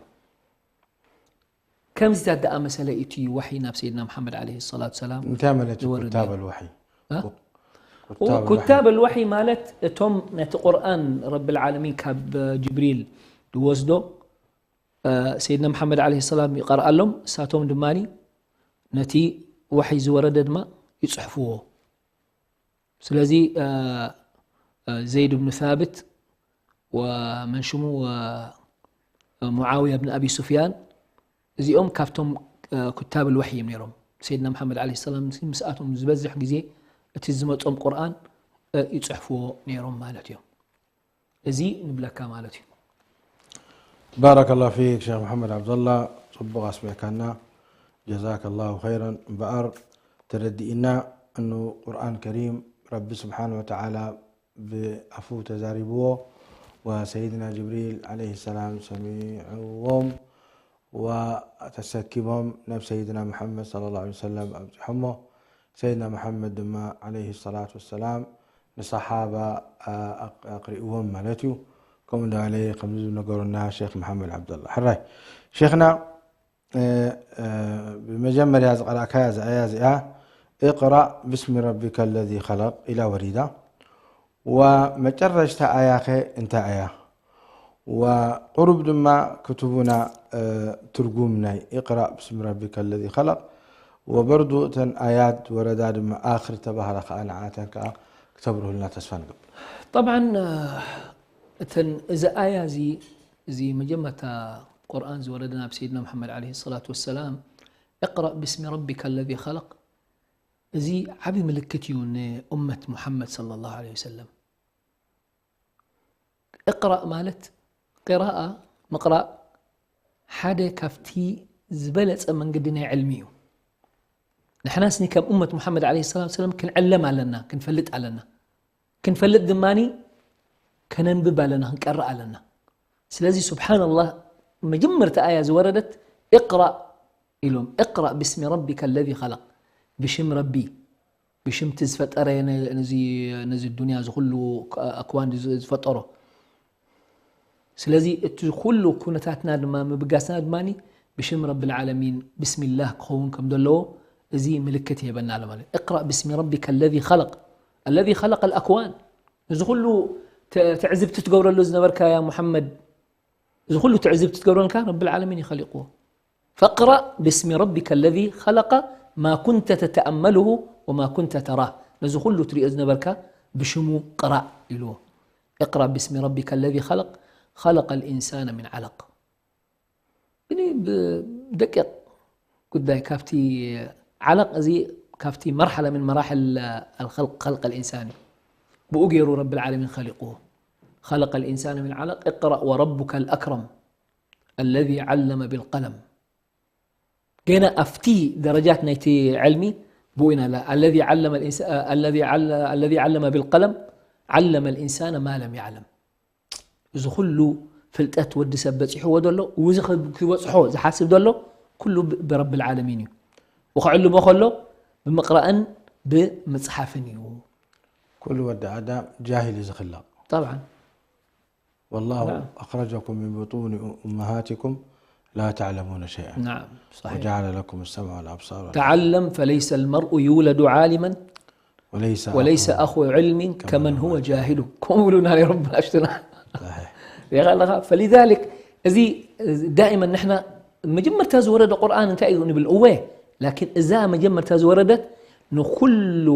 ከምዚታት ዝኣመሰለ እቲ ዋሕይ ናብ ሰይድና መሓመድ ዓለይሂ ሰላቱ ሰላም እንታይ ማለት እዩ ዝወርድ ኩታብ ነይሩ። ኣልዋሕይ? እ? ኩ-፣ ኩታብ ኣልዋሕይ። ኩታብ ኣልዋሕይ ማለት እቶም ነቲ ቁርኣን ረብል ዓለሚን ካብ ጅብሪል ዝወስዶ፣ እ፣ ሰይድና መሓመድ ዓለይሂ ሰላም ይቐርኣሎም፣ እሳቶም ድማኒ ነቲ ዋሕይ ዝወረደ ድማ ይጽሕፍዎ። ስለዚ፣ እ፣ እ፣ ዘይድ ብኑ ሳብት ወመን ሽሙ ወ-፣ ሙዓውያ ብን ኣቢ ሱፍያን፣ እዚኦም ካብቶም፣ እ፣ ኩታብ ልዋሕይ እዮም ነይሮም። ሰይድና መሓመድ ዓለይሂ ሰላም ምስኣቶም ዝበዝሕ ግዜ እቲ ዝመጾም ቁርኣን፣ እ፣ ይጽሕፍዎ ነይሮም ማለት እዮም። እዚ ንብለካ ማለት እዩ። ባረከላሁ ፊክ ሸኽ መሓመድ ዓብደላ፣ ጽቡቕ ኣስሚዕካና፣ ጀዛከላሁ ኸይረን። እምበኣር ተረዲእና እኑ ቁርኣን ከሪም ረቢ ስብሓን ወተዓላ ብኣፉ ተዛሪብዎ፣ ወሰይድና ጅብሪል ዓለይሂ ሰላም ሰሚዕዎም፣ ወተሰኪሞም ናብ ሰይድና መሓመድ ሰለላሁ ዐለይሂ ወሰለም ኣብፂሖሞ። ሰይድና መሓመድ ድማ ዓለይሂ ሰላቱ ወሰላም ንሰሓባ፣ ኣ-፣ ኣቕ-፣ ኣቕሪእዎም ማለት እዩ። ከምኡ እንዳበለ ከምዚ ዝነገሩና ሼክ መሓመድ ዓብደላ። ሕራይ ሼክና፣ እ፣ እ፣ ብመጀመርያ ዝቐራእካያ እዛ ኣያ እዚኣ፣ "እቅራእ ብስሚ ረቢከ ለዚ ኸለቅ" ኢላ ወሪዳ። ወመጨረሽታ ኣያኸ እንታይ ኣያ? ወቁሩብ ድማ ክትቡና፣ እ፣ ትርጉም ናይ "እቅራእ ብስሚ ረቢከ ለዚ ኸለቅ" ወበርዱ እተን ኣያት ወረዳ ድማ ኣኽር ተባህላ ከኣ ንዓተን ከኣ ክተብርሁልና ተስፋ ንገብር። ጠብዓን፣ እ፣ እተን፣ እዚ ኣያ እዚ፣ እዚ መጀመርታ ቁርኣን ዝወረደ ናብ ሰይድና መሓመድ ዓለይሂ ሰላቱ ወሰላም፣ "እቅራእ ብስሚ ረቢከ ለዚ ኸለቅ", እዚ ዓቢ ምልክት እዩ ንኡመት ሙሓመድ ሰለላሁ ዐለይሂ ወሰለም። እቅራእ ማለት፣ ቂራኣ፣ ምቕራእ፣ ሓደ ካብቲ ዝበለጸ መንገዲ ናይ ዕልሚ እዩ። ንሕናስኒ ከም ኡመት ሙሓመድ ዓለይሂ ሰላቱ ወሰላም ክንዕለም ኣለና፣ ክንፈልጥ ኣለና። ክንፈልጥ ድማኒ ከነንብብ ኣለና፣ ክንቀርእ ኣለና። ስለዚ ሱብሓነላህ፣ መጀመርታ ኣያ ዝወረደት እቅራእ ኢሎም፣ "እቅራእ ብስሚ ረቢከ ለዚ ኸለቅ", ብሽም ረቢ፣ ብሽም እቲ ዝፈጠረ ነ-፣ ነዚ፣ ነዚ ዱንያ፣ እዚ ኩሉ ኣክዋን ዝ-፣ ዝፈጠሮ። ስለዚ እቲ ኩሉ ኩነታትና ድማ፣ ምብጋስና ድማኒ ብሽም ረብል ዓለሚን፣ ብስሚላህ ክኸውን ከም ዘለዎ፣ እዚ ምልክት ይህበና ኣሎ ማለት። "እቅራእ ብስሚ ረቢከ ለዚ ኸለቅ፣ ኣለዚ ኸለቀ ልኣክዋን።" ነዚ ኩሉ ተ-፣ ትዕዝብቲ ትገብረሉ ዝነበርካ ያ ሙሓመድ፣ እዚ ኩሉ ትዕዝብቲ ትገብረልካ ረብል ዓለሚን እዩ ኸሊቕዎ። "ፈቅረእ ብስሚ ረቢከ ለዚ ኸለቀ ማ ኩንተ ተተኣመልሁ ወማ ኩንተ ተራህ።" ነዚ ኩሉ ትሪኦ ዝነበርካ ብሽሙ ቅራእ ኢልዎ። "እቅረእ ብስሚ ረቢከ ለዚ ኸለቅ፣ ኸለቀ ልኢንሳነ ሚን ዓለቅ።" ግን ብደቂቕ ጉዳይ ካብቲ ዓለቕ እዚ፣ ካብቲ መርሓላ ምን መራሕል ኣልኸልቅ፣ ኸልቅ ኣልኢንሳን እዩ። ብኡ ገይሩ ረብል ዓለሚን ኸሊቕዎ። "ኸለቀ ልኢንሳነ ሚን ዓለቅ፣ እቅረእ ወረቡከ ልኣክረም፣ ኣለዚ ዓለመ ቢልቀለም።" ገና ኣብቲ ደረጃት ናይቲ ዕልሚ ብኡ ኢና ላ-፣ الذي علم الإنس-، الذي عل-، الذي علم بالقلم علم الإنسان ما لم يعلم። እዚ ኩሉ ፍልጠት ወዲ ሰብ በጺሕዎ ዘሎ፣ እዚ ኽ-፣ ክበጽሖ ዝሓስብ ዘሎ ኩሉ ብ-፣ ብረብል ዓለሚን እዩ። ወኸዕልሞ ከሎ ብምቕራእን ብምጽሓፍን እዩ። ኩሉ ወዲ ኣዳም ጃሂል እዩ ዝኽለቕ። طبعا. والله نعم. أخرجكم من بطون أمهاتكم لا تعلمون شيئا نعم، صحيح. وجعل لكم السمع والأبصار والأفئدة. تعلم فليس المرء يولد عالما وليس وليس أخو أخو علم كمن هو جاهل. ከምኡ ኢሉና ነይሮም ብናሽትና። صحيح. ሪኢኻ ኣለኻ? فلذلك እዚ دائما ንሕና መጀመርታ ዝወረደ ቁርኣን እንታይ እዩ ንብል? እወ፣ ላኪን እዛ መጀመርታ ዝወረደት ንኩሉ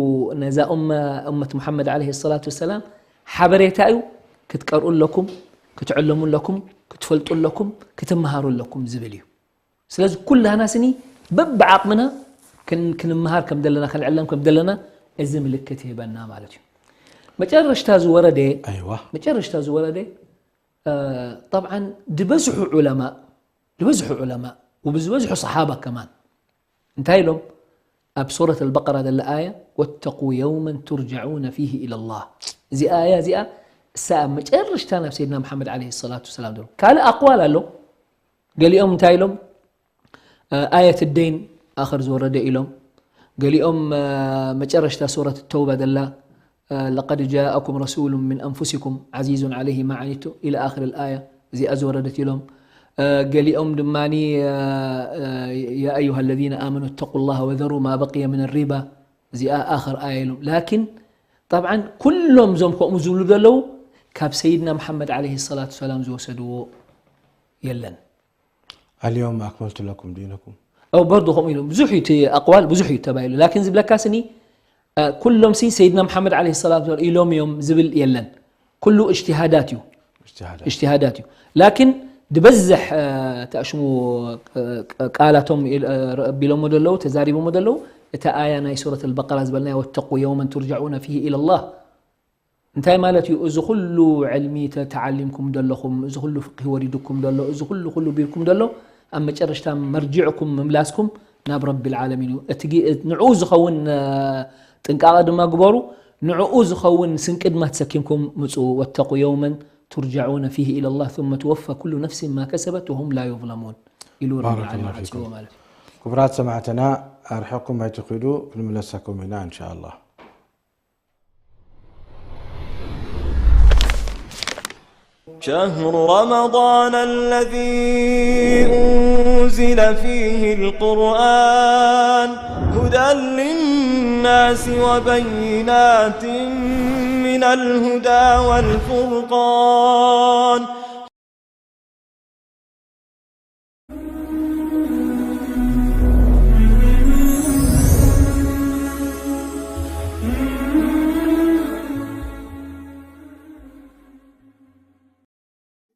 ነዛ ኡመ-፣ ኡመት ሙሓመድ ዓለይሂ ሰላቱ ወሰላም ሓበሬታ እዩ። ክትቀርኡ ኣለኩም፣ ክትዕለሙ ኣለኩም፣ ክትፈልጡ ኣለኩም፣ ክትመሃሩ ኣለኩም ዝብል እዩ። ስለዚ ኩላና ስኒ በብዓቕምና ክን-፣ ክንመሃር ከም ዘለና፣ ክንዕለም ከም ዘለና እዚ ምልክት ይህበና ማለት እዩ። መጨረሽታ ዝወረደ أيوة. መጨረሽታ ዝወረደ እ፣ ጠብዓን ዝበዝሑ ዑለማ፣ ዝበዝሑ ዑለማ ወብዝበዝሑ ሰሓባ ከማን እንታይ ኢሎም? ኣብ ሱረት ኣልበቀራ ዘላ ኣያ واتقوا يوما ترجعون فيه إلى الله። እዚኣ ኣያ እዚኣ እሳ ኣብ መጨረሽታ ናብ ሰይድና መሓመድ ዓለይሂ ሰላቱ ወሰላም ዶ ካልእ ኣቅዋል ኣሎ። ገሊኦም እንታይ ኢሎም? ኣየት ደይን ኣኸር ዝወረደ ኢሎም። ገሊኦም መጨረሽታ ሱረት ተውባ ዘላ لقد جاءكم رسول من أنفسكم عزيز عليه ما عنتم إلى آخر الآية እዚኣ ዝወረደት ኢሎም። ገሊኦም ድማ يا أيها الذين آمنوا اتقوا الله وذروا ما بقي من الربا እዚኣ ኣኸር ኣያ ኢሎም። ላኪን طبعا ኩሎም እዞም ከምኡ ዝብሉ ዘለዉ ካብ ሰይድና መሓመድ ዓለይሂ ሰላቱ ሰላም ዝወሰድዎ የለን። اليوم أكملت لكم دينكم. أو برضو ከምኡ ኢሎም ብዙሕ እዩ እቲ ኣቅዋል ብዙሕ እዩ ተባሂሉ። ላኪን ዝብለካ ስኒ እ፣ ኩሎም ሲ ሰይድና መሓመድ ዓለይሂ ሰላቱ ወሰላም ኢሎም እዮም ዝብል የለን። ኩሉ እጅትሃዳት እዩ። اجتهاد. እጅትሃዳት እዩ። ላኪን ዝበዝሕ እ፣ ተኣሽሙ እ፣ ቃላቶም ኢል-፣ እ፣ ኣቢሎሞ ዘለዉ ተዛሪቦሞ ዘለዉ እታ ኣያ ናይ ሱረት ኣልበቀራ ዝበልናያ واتقوا يوما ترجعون فيه إلى الله እንታይ ማለት እዩ? እዚ ኩሉ ዕልሚ ተተዓሊምኩም ዘለኹም፣ እዚ ኩሉ ፍቅሂ ወሪድኩም ዘሎ፣ እዚ ኩሉ ኩሉ ቢርኩም ዘሎ ኣብ መጨረሽታ መርጅዕኩም ምምላስኩም ናብ ረቢል ዓለሚን እዩ። እቲ ግ-፣ ንዕኡ ዝኸውን እ፣ ጥንቃቐ ድማ ግበሩ። ንዕኡ ዝኸውን ስንቂ ድማ ተሰኪምኩም ምጽኡ። واتقوا يوما ترجعون فيه إلى الله ثم توفى كل نفس ما كسبت وهم لا يظلمون ኢሉ ረቢል بارك ዓለሚን الله ዓጽዎ فيكم. ማለት እዩ። ክቡራት ሰማዕትና ኣርሕቕኩም ኣይትኺዱ፣ ክንምለሰኩም ኢና إن شاء الله. شهر رمضان الذي أنزل فيه القرآن هدى للناس وبينات من الهدى والفرقان.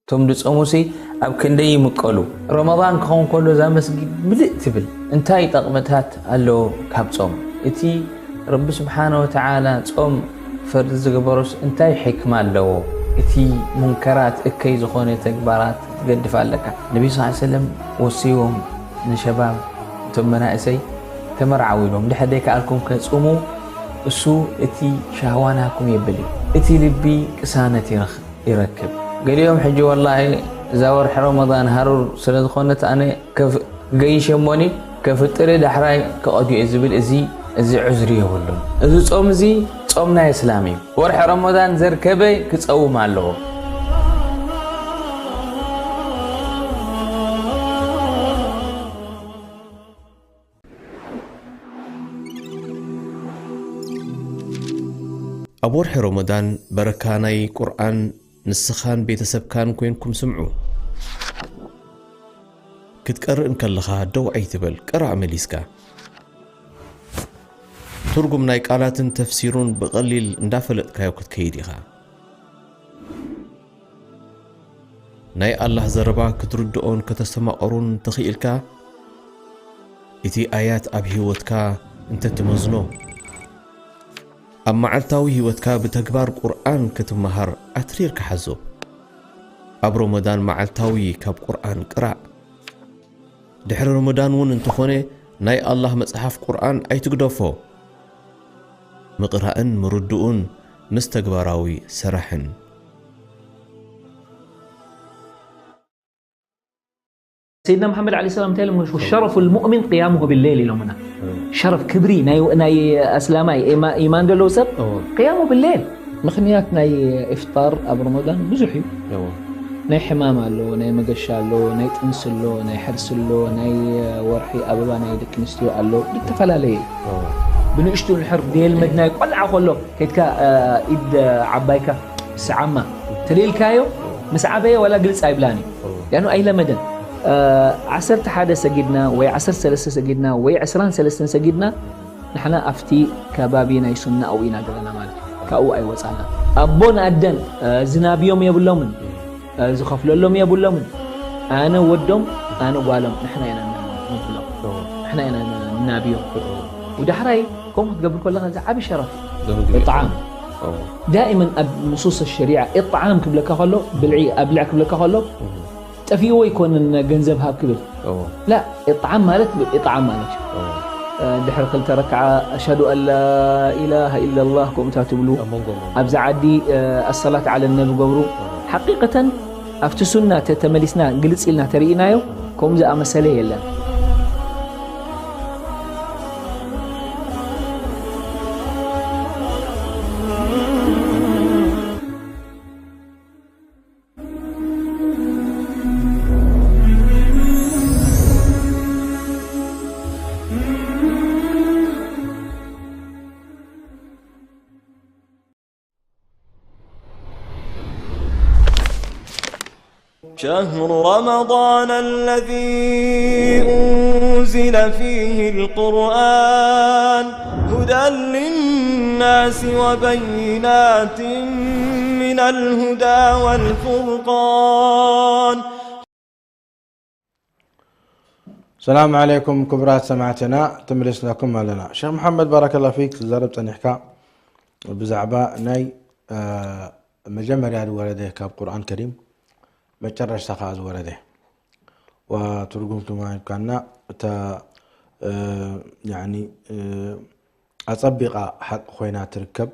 እቶም ዝጾሙሲ ኣብ ክንደይ ይምቀሉ። ረመዳን ክኸውን ከሎ እዛ መስጊድ ምልእ ትብል። እንታይ ጠቕምታት ኣለዎ ካብ ጾም? እቲ ረቢ ስብሓነ ወተዓላ ጾም ፈርዲ ዝገበሮስ እንታይ ሕክማ ኣለዎ? እቲ ሙንከራት እከይ ዝኾነ ተግባራት ትገድፍ ኣለካ። ነቢ ስ ሰለም ወሲዎም ንሸባብ እቶም መናእሰይ ተመርዓው ኢሎም ድሕር ደይከኣልኩም ከጽሙ እሱ እቲ ሻህዋ ናኩም የብል እዩ። እቲ ልቢ ቅሳነት ይረኽብ። ይረክብ። ገሊኦም ሕጂ ወላሂ እዛ ወርሒ ረመዳን ሃሩር ስለ ዝኾነት ኣነ ከፍ-፣ ገይሸሞኒ ከፍጥር ዳሕራይ ክቐድዮ እየ ዝብል እዚ፣ እዚ ዑዝሪ የብሉን። እዚ ጾም እዚ ጾም ናይ እስላም እዩ። ወርሒ ረመዳን ዘርከበ ክጸውም ኣለዎ። ኣብ ወርሒ ረመዳን በረካ ናይ ቁርኣን ንስኻን ቤተሰብካን ኮይንኩም ስምዑ። ክትቀርእ እንከለኻ ደው ኣይትበል፣ ቅራእ መሊስካ። ትርጉም ናይ ቃላትን ተፍሲሩን ብቐሊል እንዳፈለጥካዮ ክትከይድ ኢኻ። ናይ ኣላህ ዘረባ ክትርድኦን ከተስተማቐሩን ተኽኢልካ፣ እቲ ኣያት ኣብ ህይወትካ እንተትመዝኖ፣ ኣብ መዓልታዊ ህይወትካ ብተግባር ቁርኣን ክትመሃር ኣትሪርካ ሓዞ። ኣብ ረመዳን መዓልታዊ ካብ ቁርኣን ቅራእ። ድሕሪ ረመዳን እውን እንተኾነ ናይ ኣላህ መጽሓፍ ቁርኣን ኣይትግደፎ። ምቕራእን ምርድኡን ምስ ተግባራዊ ሰራሕን። ሰይድና መሓመድ ዓለይሂ ሰላም እንታይ ኢሎም? ሸረፉል ሙእሚን ቅያሙሁ ቢሌል ኢሎምና። ሸረፍ፣ ክብሪ ናይ፣ ናይ ኣስላማይ ኢማ-፣ ኢማን ዘለዎ ሰብ እዎ። ቅያሙ ቢሌል። ምኽንያት ናይ ኢፍጣር ኣብ ረመዳን ብዙሕ እዩ። እዎ። ናይ ሕማም ኣሎ፣ ናይ መገሻ ኣሎ፣ ናይ ጥንሲ ኣሎ፣ ናይ ሕርሲ ኣሎ፣ ናይ ወርሒ ኣበባ ናይ ደቂ ኣንስትዮ ኣሎ፣ ዝተፈላለየ እዩ። እዎ። ብንእሽቱ እንድሕር ደየልመድናዮ ቆልዓ ከሎ ከይድካ፣ እ፣ ኢድ ዓባይካ ስዓማ ተደልካዮ ምስ ዓበየ ዋላ ግልጽ ኣይብላን እዩ። እዎ። ያኑ ኣይለመደን። እ፣ ዓሰርተ ሓደ ሰጊድና ወይ ዓሰርተ ሰለስተ ሰጊድና ወይ ዕስራን ሰለስተን ሰጊድና ንሕና ኣብቲ ከባቢ ናይ ሱና ኣብኡ ኢና ዘለና ማለት እዩ። ካብኡ ኣይወጻና። ኣቦን ኣደን፣ እ፣ ዝናብዮም የብሎምን፣ እ፣ ዝኸፍለሎም የብሎምን። ኣነ ወዶም፣ ኣነ ጓሎም፣ ንሕና ኢና ንብሎም። እዎ። ንሕና ኢና ንናብዮም። እዎ። ወዳሕራይ ከምኡ ክትገብር ከለኻ ዝዓቢ ሸረፍ። ደንጉ። እጣዓም። እዎ። ዳኢመን ኣብ ንሱስ ሸሪዓ እጣዓም ክብለካ ከሎ፣ ብልዒ ኣብልዕ ክብለካ ከሎ፣ እዎ። ጠፊእዎ ኣይኮነን ገንዘብ ሃብ ክብል። እዎ። ላ፣ እጣዓም ማለት እጣዓም ማለት እዩ። እዎ። እ፣ ድሕሪ ክልተ ረክዓ ኣሽሃዱ ኣን ላ ኢላሃ ኢላላህ ከምኡታት ትብሉ። ኣብ መንጎ መንጎ። ኣብዚ ዓዲ፣ እ፣ ኣሰላት ዓለ ነቢ ገብሩ። እዎ። ሓቂቀተን ኣብቲ ሱና ተ-፣ ተመሊስና ግልጽ ኢልና ተርኢናዮ፣ ከምኡ ዝኣመሰለ የለን። شهر رمضان الذي أنزل فيه القرآن هدى للناس وبينات من الهدى والفرقان. ሰላም ዓለይኩም ክቡራት ሰማዕትና፣ ተመሊስናኩም ኣለና። ሸኽ መሓመድ ባረከላ ፊክ፣ ትዛረብ ጸኒሕካ ብዛዕባ ናይ፣ እ፣ መጀመርያ ዝወረደ ካብ ቁርኣን ከሪም መጨረሽታ ከኣ ዝወረደ። ወትርጉም ድማ ኢልካና እታ፣ እ፣ ያኒ፣ እ፣ ኣጸቢቓ ሓቂ ኮይና ትርከብ፣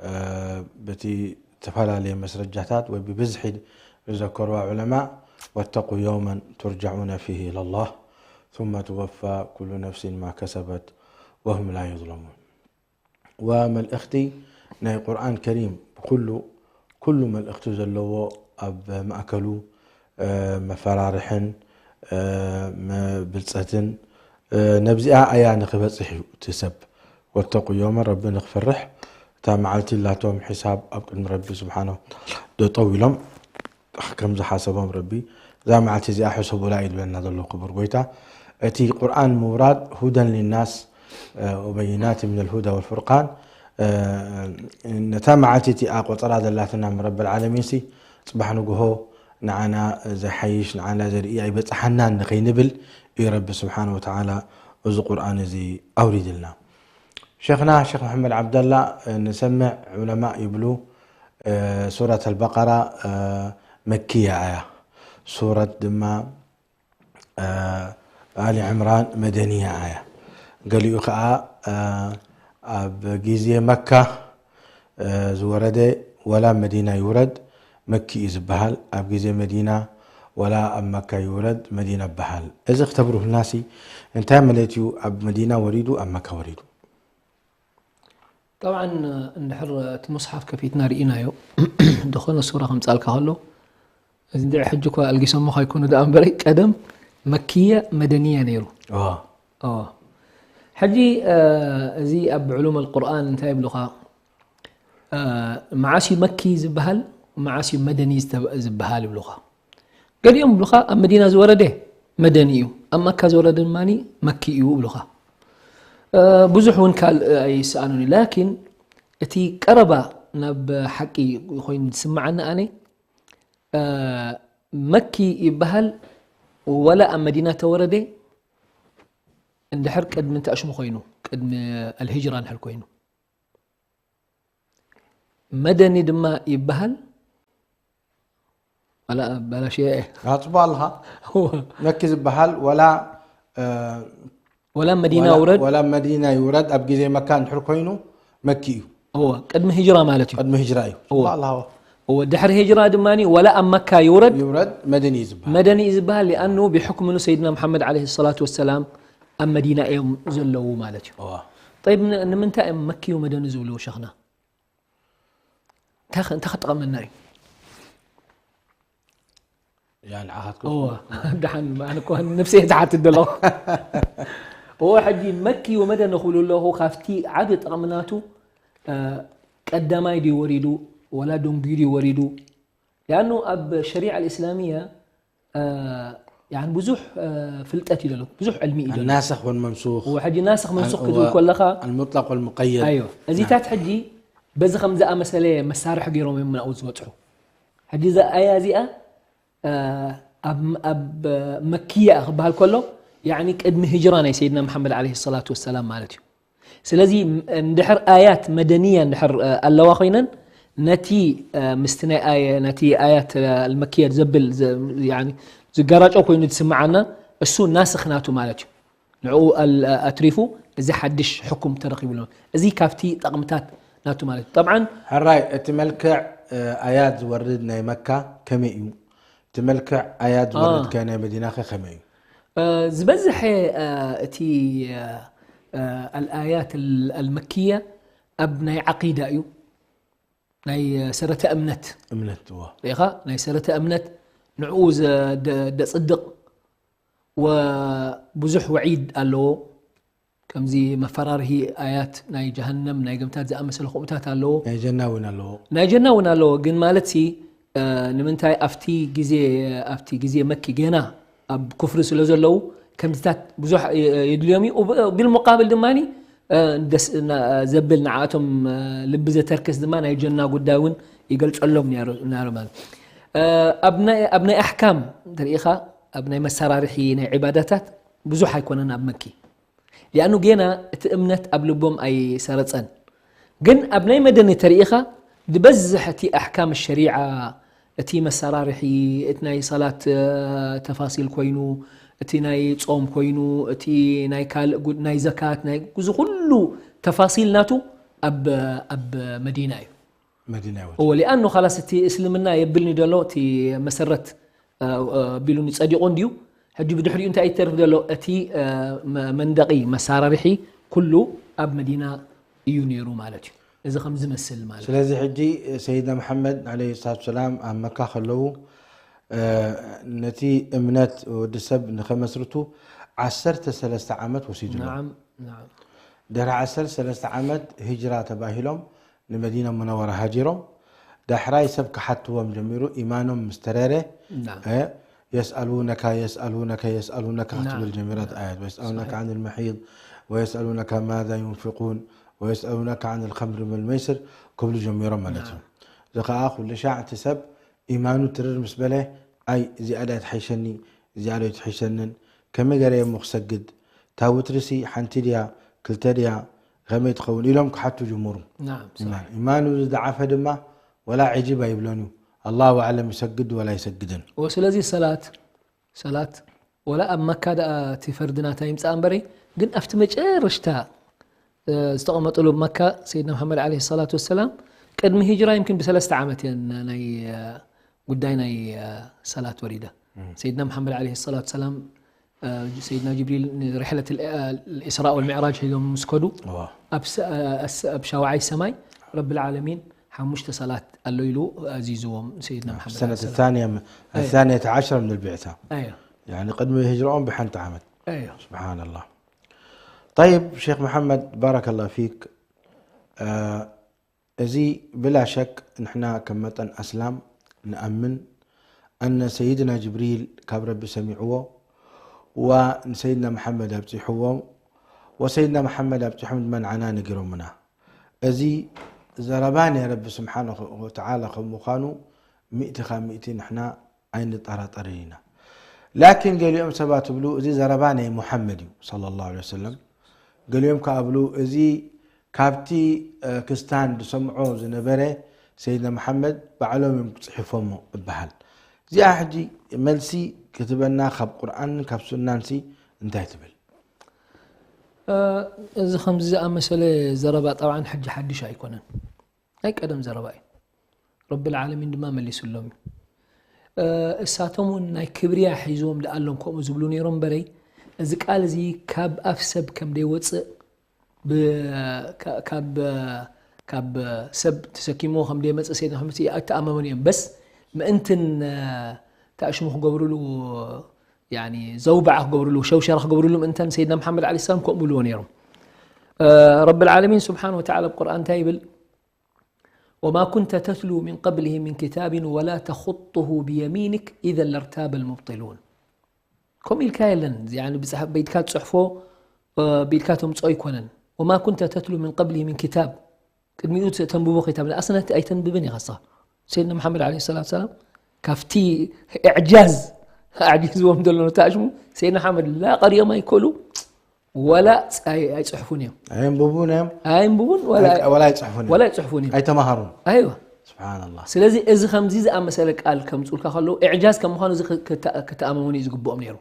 እ፣ በቲ ዝተፈላለየ መስረጃታት ወይ ብብዝሒ ዝዘከርዋ ዑለማ፣ "واتقوا يوما ترجعون فيه إلى الله ثم توفى كل نفس ما كسبت وهم لا يظلمون." ወመልእኽቲ ናይ ቁርኣን ከሪም ብኩሉ፣ ኩሉ መልእኽቲ ዘለዎ ኣብ ማእከሉ፣ እ፣ መፈራርሕን፣ እ፣ መ-፣ ብልጸትን፣ እ፣ ነብዚኣ ኣያ ንኽበጽሕ እዩ እቲ ሰብ። "واتقوا يوما" ረቢ ንኽፈርሕ፣ እታ መዓልቲ ላቶም ሒሳብ ኣብ ቅድሚ ረቢ ስብሓነሁ ወተዓላ ደጠው ኢሎም፣ ከም ዝሓሰቦም ረቢ፣ እዛ መዓልቲ እዚኣ ሕሰቡላ እዩ ዝብለና ዘሎ ክቡር ጎይታ። እቲ ቁርኣን ምውራድ هدى للناس وبينات من الهدى والفرقان፣ እ፣ ነታ መዓልቲ እቲኣ ቆጸራ ዘላትና ረብል ዓለሚን ሲ ጽባሕ ንግሆ ንዓና ዘይሓይሽ፣ ንዓና ዘርኢ ኣይበጽሓናን ንኸይንብል እዩ ረቢ ስብሓነ ወተዓላ እዚ ቁርኣን እዚ ኣውሪድልና። ሸኽና ሸኽ መሐመድ ዓብደላ፣ እ፣ ንሰምዕ ዑለማእ ይብሉ፣ እ፣ ሱረት ኣልበቀራ፣ እ፣ መክያ እያ። ሱረት ድማ፣ እ፣ ኣሊ ዕምራን መደንያ እያ። ገሊኡ ኸዓ፣ እ፣ ኣብ ግዜ መካ፣ እ፣ ዝወረደ፣ ወላ መዲና ይውረድ መኪ እዩ ዝበሃል። ኣብ ግዜ መዲና፣ ወላ ኣብ መካ ይውረድ መዲና ይበሃል። እዚ ክተብርሁልናሲ እንታይ ማለት እዩ? ኣብ መዲና ወሪዱ፣ ኣብ መካ ወሪዱ? ጠብዓን፣ እንድሕር እቲ ሙስሓፍ ከፊትና ርኢናዮ፣ ዝኾነ ሱራ ከምጻልካ ከሎ፣ እዚ እንድዒ ሕጂ እኳ ኣልጊሶሞ ካይኮኑ ደኣ እምበረይ፣ ቀደም መክየ መደንየ ነይሩ። እዋ። እዋ። ሕጂ፣ እ፣ እዚ ኣብ ዕሉም ኣልቁርኣን እንታይ ይብሉኻ? እ፣ መዓስ እዩ መኪ ዝበሃል፣ መዓስ እዩ መደኒ ዝተብ-፣ ዝበሃል ይብሉኻ። ገሊኦም ይብሉኻ፣ ኣብ መዲና ዝወረደ መደኒ እዩ፣ ኣብ መካ ዝወረደ ድማ መኪ እዩ ይብሉኻ። እ፣ ብዙሕ እውን ካልእ ኣይሰኣኑን እዩ። ላኪን እቲ ቀረባ ናብ ሓቂ ኮይኑ ዝስምዓኒ ኣነ፣ እ፣ መኪ ይበሃል፣ ወላ ኣብ መዲና ተወረደ፣ እንድሕር ቅድሚ እንታይ ሽሙ ኮይኑ፣ ቅድሚ ኣልሂጅራ እንድሕር ኮይኑ። መደኒ ድማ ይበሃል። ኣላ ኣባላሽየ እየ። ኣጽባ ኣለኻ። እወ። መኪ ዝበሃል ወላ፣ እ፣ ወላ መዲና ወላ፣ ውረድ። ወላ መዲና ይውረድ፣ ኣብ ግዜ መካ እንድሕር ኮይኑ፣ መኪ እዩ። እወ ቅድሚ ሂጅራ ማለት እዩ። ቅድሚ ሂጅራ እዩ። እወ። ጽቡቕ ኣለዎ። እወ ድሕሪ ሂጅራ ድማ ወላ ኣብ መካ ይውረድ ይውረድ መድን እዩ ዝበሃል። መደኒ እዩ ዝበሃል። ሊኣኑ ብሕክምኑ ሰይድና መሓመድ ዓለይሂ ሰላቱ ወሰላም ኣብ መዲና እዮም ዘለዉ ማለት እዩ። እዋ። ጠይብ ን- ንምንታይ እዮም መኪ ወመደኒ ዝብልዎ ሸኽና? እንታይ ኸ- እንታይ ክጠቐመና እዩ? ያ ንዓኻትኩም እወ ደሓን ኣነ እኮ ነብሰ እየ ዝሓትት ዘለኹ። እወ ሕጂ መኪ ወመደኒ ክብሉ ኣለኹ ካብቲ ዓቢ ጠቕምናቱ እ፣ ቀዳማይ ድዩ ወሪዱ ወላ ደንጉዩ ድዩ ወሪዱ? ሊኣኑ ኣብ ሸሪዓ ልእስላሚያ እ፣ ያኒ ብዙሕ እ፣ ፍልጠት እዩ ዘሎ ብዙሕ ዕልሚ እዩ ዘሎ። الناسخ والمنسوخ እወ ሕጂ ናስኽ መንሱኽ እወ ክትብል ከለኻ المطلق والمقيد ኣዮ እዚታት ሕጂ በዚ ከም ዝኣመሰለ መሳርሒ ገይሮም እዮም ናብኡ ዝበፅሑ። ሕጂ እዛ ኣያ እዚኣ እ፣ ኣብ ኣብ መክያ ክበሃል ከሎ ያኒ ቅድሚ ሂጅራ ናይ ሰይድና መሓመድ ዓለይሂ ሰላቱ ወሰላም ማለት እዩ። ስለዚ እንድሕር ኣያት መደንያ እንድሕር እ፣ ኣለዋ ኮይነን ነቲ እ፣ ምስቲ ናይ ኣየ ነቲ ኣያት እ፣ ኣልመክያ ዘብል ዘ- ያኒ ዝጋራጮ ኮይኑ ዝስምዓና እሱ ናስኽ ናቱ ማለት እዩ። ንዕኡ ኣል- ኣትሪፉ እዚ ሓድሽ ሕኩም ተረኺቡ ኣሎ። እዚ ካብቲ ጠቕምታት ናቱ ማለት እዩ። ጠብዓን ሕራይ እቲ መልክዕ እ፣ ኣያት ዝወርድ ናይ መካ ከመይ እዩ? እቲ መልክዕ ኣያት ዝወርድ አ። ከ ናይ መዲና ከ ከመይ እዩ? እ፣ ዝበዝሐ እ፣ እቲ እ፣ እ፣ ኣልኣያት ኣል- ኣልመክያ ኣብ ናይ ዓቂዳ እዩ ናይ እ፣ ሰረተ እምነት እምነት እዋ ርኢኻ ናይ ሰረተ እምነት ንዕኡ ዘ- ደ- ደጽድቕ ወብዙሕ ወዒድ ኣለዎ። ከምዚ መፈራርሂ ኣያት ናይ ጀሃነም ናይ ገምታት ዝኣመሰለ ከምኡታት ኣለዎ። ናይ ጀና እውን ኣለዎ። ናይ ጀና እውን ኣለዎ ግን ማለት ሲ እ፣ ንምንታይ ኣብቲ ግዜ ኣብቲ ግዜ መኪ ገና ኣብ ኩፍሪ ስለ ዘለዉ ከምዚታት ብዙሕ የ- የድልዮም እዩ። ብ- ቢልሙቃብል ድማ እ፣ ደስ ና- ዘብል ንዓቶም እ፣ ልቢ ዘተርክስ ድማ ናይ ጀና ጉዳይ እውን ይገልጸሎም ነይሩ ነይሩ ማለት እ፣ ኣብ ናይ ኣብ ናይ ኣሕካም እንተሪኢኻ ኣብ ናይ መሰራርሒ ናይ ዒባዳታት ብዙሕ ኣይኮነን ኣብ መኪ ሊኣኑ ጌና እቲ እምነት ኣብ ልቦም ኣይሰረጸን። ግን ኣብ ናይ መደኒ ተሪኢኻ ዝበዝሕ እቲ ኣሕካም ሸሪዓ እቲ መሰራርሒ እቲ ናይ ሰላት እ፣ ተፋሲል ኮይኑ እቲ ናይ ጾም ኮይኑ እቲ ናይ ካልእ ጉድ ናይ ዘካት ናይ እዚ ኩሉ ተፋሲል ናቱ ኣብ ኣብ መዲና እዩ። መዲና ይወት እወ ሊኣኑ ካላስ እቲ እስልምና የብልኒ ደሎ እቲ መሰረት እ፣ እ፣ ቢሉኒ ጸዲቑ እንድዩ። ሕጂ ብድሕሪኡ እንታይ ይተርፍ ደሎ እቲ እ፣ መ- መንደቒ መሳራርሒ ኩሉ ኣብ መዲና እዩ ነይሩ ማለት እዩ። እዚ ከም ዝመስል ማለት ስለዚ ሕጂ ሰይድና መሓመድ ዓለይሂ ሰላቱ ሰላም ኣብ መካ ከለዉ እ፣ ነቲ እምነት ወዲ ሰብ ንኸመስርቱ ዓሰርተ ሰለስተ ዓመት ወሲዱሎም። ናዓም ናዓም ድሕሪ ዓሰርተ ሰለስተ ዓመት ሂጅራ ተባሂሎም ንመዲና ሙነወራ ሃጂሮም። ዳሕራይ ሰብ ክሓትዎም ጀሚሩ ኢማኖም ምስ ተረረ ናዓም እ፣ የስኣሉነካ የስኣሉነካ የስኣሉነካ ናዓም ክትብል ጀሚራት ኣያት ወየስኣሉነካ صحيح عن المحيض ويسألونك ماذا ينفقون ويسألونك عن الخمر والميسر ክብሉ ጀሚሮም ማለት እዩ። ናዓም እዚ ከዓ ኩሉ ሻዕ እቲ ሰብ ኢማኑ ትርር ምስ በለ ኣይ እዚኣ ድያ ትሓይሸኒ እዚኣ ዶ ትሕሸንን ከመይ ገረ እሞ ክሰግድ እታ ውትርሲ ሓንቲ ድያ ክልተ ድያ ከመይ ትኸውን ኢሎም ክሓቱ ጅምሩ። ናዓም ኢማን ኢማኑ ዝደዓፈ ድማ ወላ ዕጅብ ኣይብሎን እዩ። ኣላሁ ኣዕለም ይሰግድ ወላ ይሰግድን። ወስለዚ ሰላት ሰላት ወላ ኣብ መካ ደኣ እቲ ፈርዲ ናታ ይምፃእ እምበረይ ግን ኣብቲ መጨረሽታ እ፣ ዝተቐመጠሉ መካ ሰይድና መሓመድ ዓለይሂ ሰላቱ ወሰላም ቅድሚ ሂጅራ ይምክን ብሰለስተ ዓመት እየን ናይ እ፣ ጉዳይ ናይ እ፣ ሰላት ወሪዳ። ሰይድና መሓመድ ዓለይሂ ሰላቱ ወሰላም እ፣ ሰይድና ጅብሪል ንርሕለት ል- እ፣ ልኢስራእ ወልሚዕራጅ ሒዞም ምስ ከዱ እዋ። ኣብ ስ- እ፣ ኣስ- ኣብ ሻውዓይ ሰማይ ረብል ዓለሚን ሓሙሽተ ሰላት ኣሎ ኢሉ ኣዚዝዎም ሰይድና መሓመድ السنة ዓለይሂ ሰላም። الثانية من- أيوة. الثانية عشر من البعثة ኣዮ يعني ቅድሚ ሂጅራኦም ብሓንቲ ዓመት ኣዮ سبحان الله طيب شيخ محمد بارك الله فيك እ፣ እዚ ብላ ሸክ ንሕና ከም መጠን ኣስላም ንኣምን ኣነ ሰይድና ጅብሪል ካብ ረቢ ሰሚዕዎ ዋ ንሰይድና መሓመድ ኣብፂሕዎ ወሰይድና መሓመድ ኣብፂሖም ድማ ንዓና ነጊሮምና። እዚ ዘረባ ናይ ረቢ ስብሓነ ወተዓላ ከም ምዃኑ ሚእቲ ካብ ሚእቲ ንሕና ኣይንጠራጠርን ኢና። ላኪን ገሊኦም ሰባት እብሉ እዚ ዘረባ ናይ ሙሓመድ እዩ ሰለላሁ ዐለይሂ ወሰለም። ገሊኦም ከኣ እብሉ እዚ ካብቲ እ፣ ክስታን ዝሰምዖ ዝነበረ ሰይድና መሓመድ ባዕሎም እዮም ክፅሒፎሞ እበሃል። እዚኣ ሕጂ መልሲ ክትበና ካብ ቁርኣንን ካብ ሱናንሲ እንታይ ትብል? እዚ ከምዚ ዝኣመሰለ ዘረባ ጠብዓን ሕጂ ሓድሽ ኣይኮነን። ናይ ቀደም ዘረባ እዩ። ረብል ዓለሚን ድማ መሊሱሎም እዩ። እሳቶም እውን ናይ ክብርያ ሒዝዎም ደኣሎም ከምኡ ዝብሉ ነይሮም በረይ፣ እዚ ቃል እዚ ካብ ኣፍ ሰብ ከም ደይወፅእ ብ-፣ ካ-፣ ካብ፣ ካብ ሰብ ተሰኪምዎ ከም ደይመፅእ ሰይድና መሓመድ ኣይተኣመኑን እዮም። በስ ምእንትን ተኣሽሙ ክገብሩሉ፣ ያኒ ዘውባዓ ክገብሩሉ፣ ሸውሸራ ክገብሩሉ ምእንተን ሰይድና መሓመድ ዓለይሂ ሰላም ከምኡ ብልዎ ነይሮም። ረብል ዓለሚን ስብሓን ወተዓላ ኣብ ቁርኣን እንታይ ይብል? وما كنت تتلو من قبله من كتاب ولا تخطه بيمينك إذا لارتاب المبطلون። ከምኡ ኢልካ የለን። ያኒ ብጽሕ-፣ በኢድካ ትጽሕፎ፣ እ፣ ብኢድካ ተምጽኦ ኣይኮነን። وما كنت تتلو من قبله من كتاب። ቅድሚኡ ተ-፣ ተንብቦ ክታብ ንኣስነት ኣይተንብብን ኢኻ ንስኻ። ሰይድና መሓመድ ዓለይሂ ሰላቱ ሰላም ካብቲ ኢዕጃዝ ኣዕጂዝዎም ዘሎ ተኣሽሙ ሰይድና መሓመድ ላ ቀሪኦም ኣይክእሉ ወላ ኣይ-፣ ኣይጽሕፉን እዮም። ኣየንብቡን እዮም። ኣየንብቡን ወላ ኣይ-፣ ወላ ኣይጽሕፉን እዮም። ወላ ኣይጽሕፉን እዮም። ኣይተማሃሩን። ኣይዋ። ስብሓንላህ። ስለዚ እዚ ከምዚ ዝኣመሰለ ቃል ከምጽኡልካ ከለዉ፣ ኢዕጃዝ ከም ምዃኑ እዚ ክ-፣ ክተ-፣ ክተኣመሙን እዩ ዝግብኦም ነይሩ።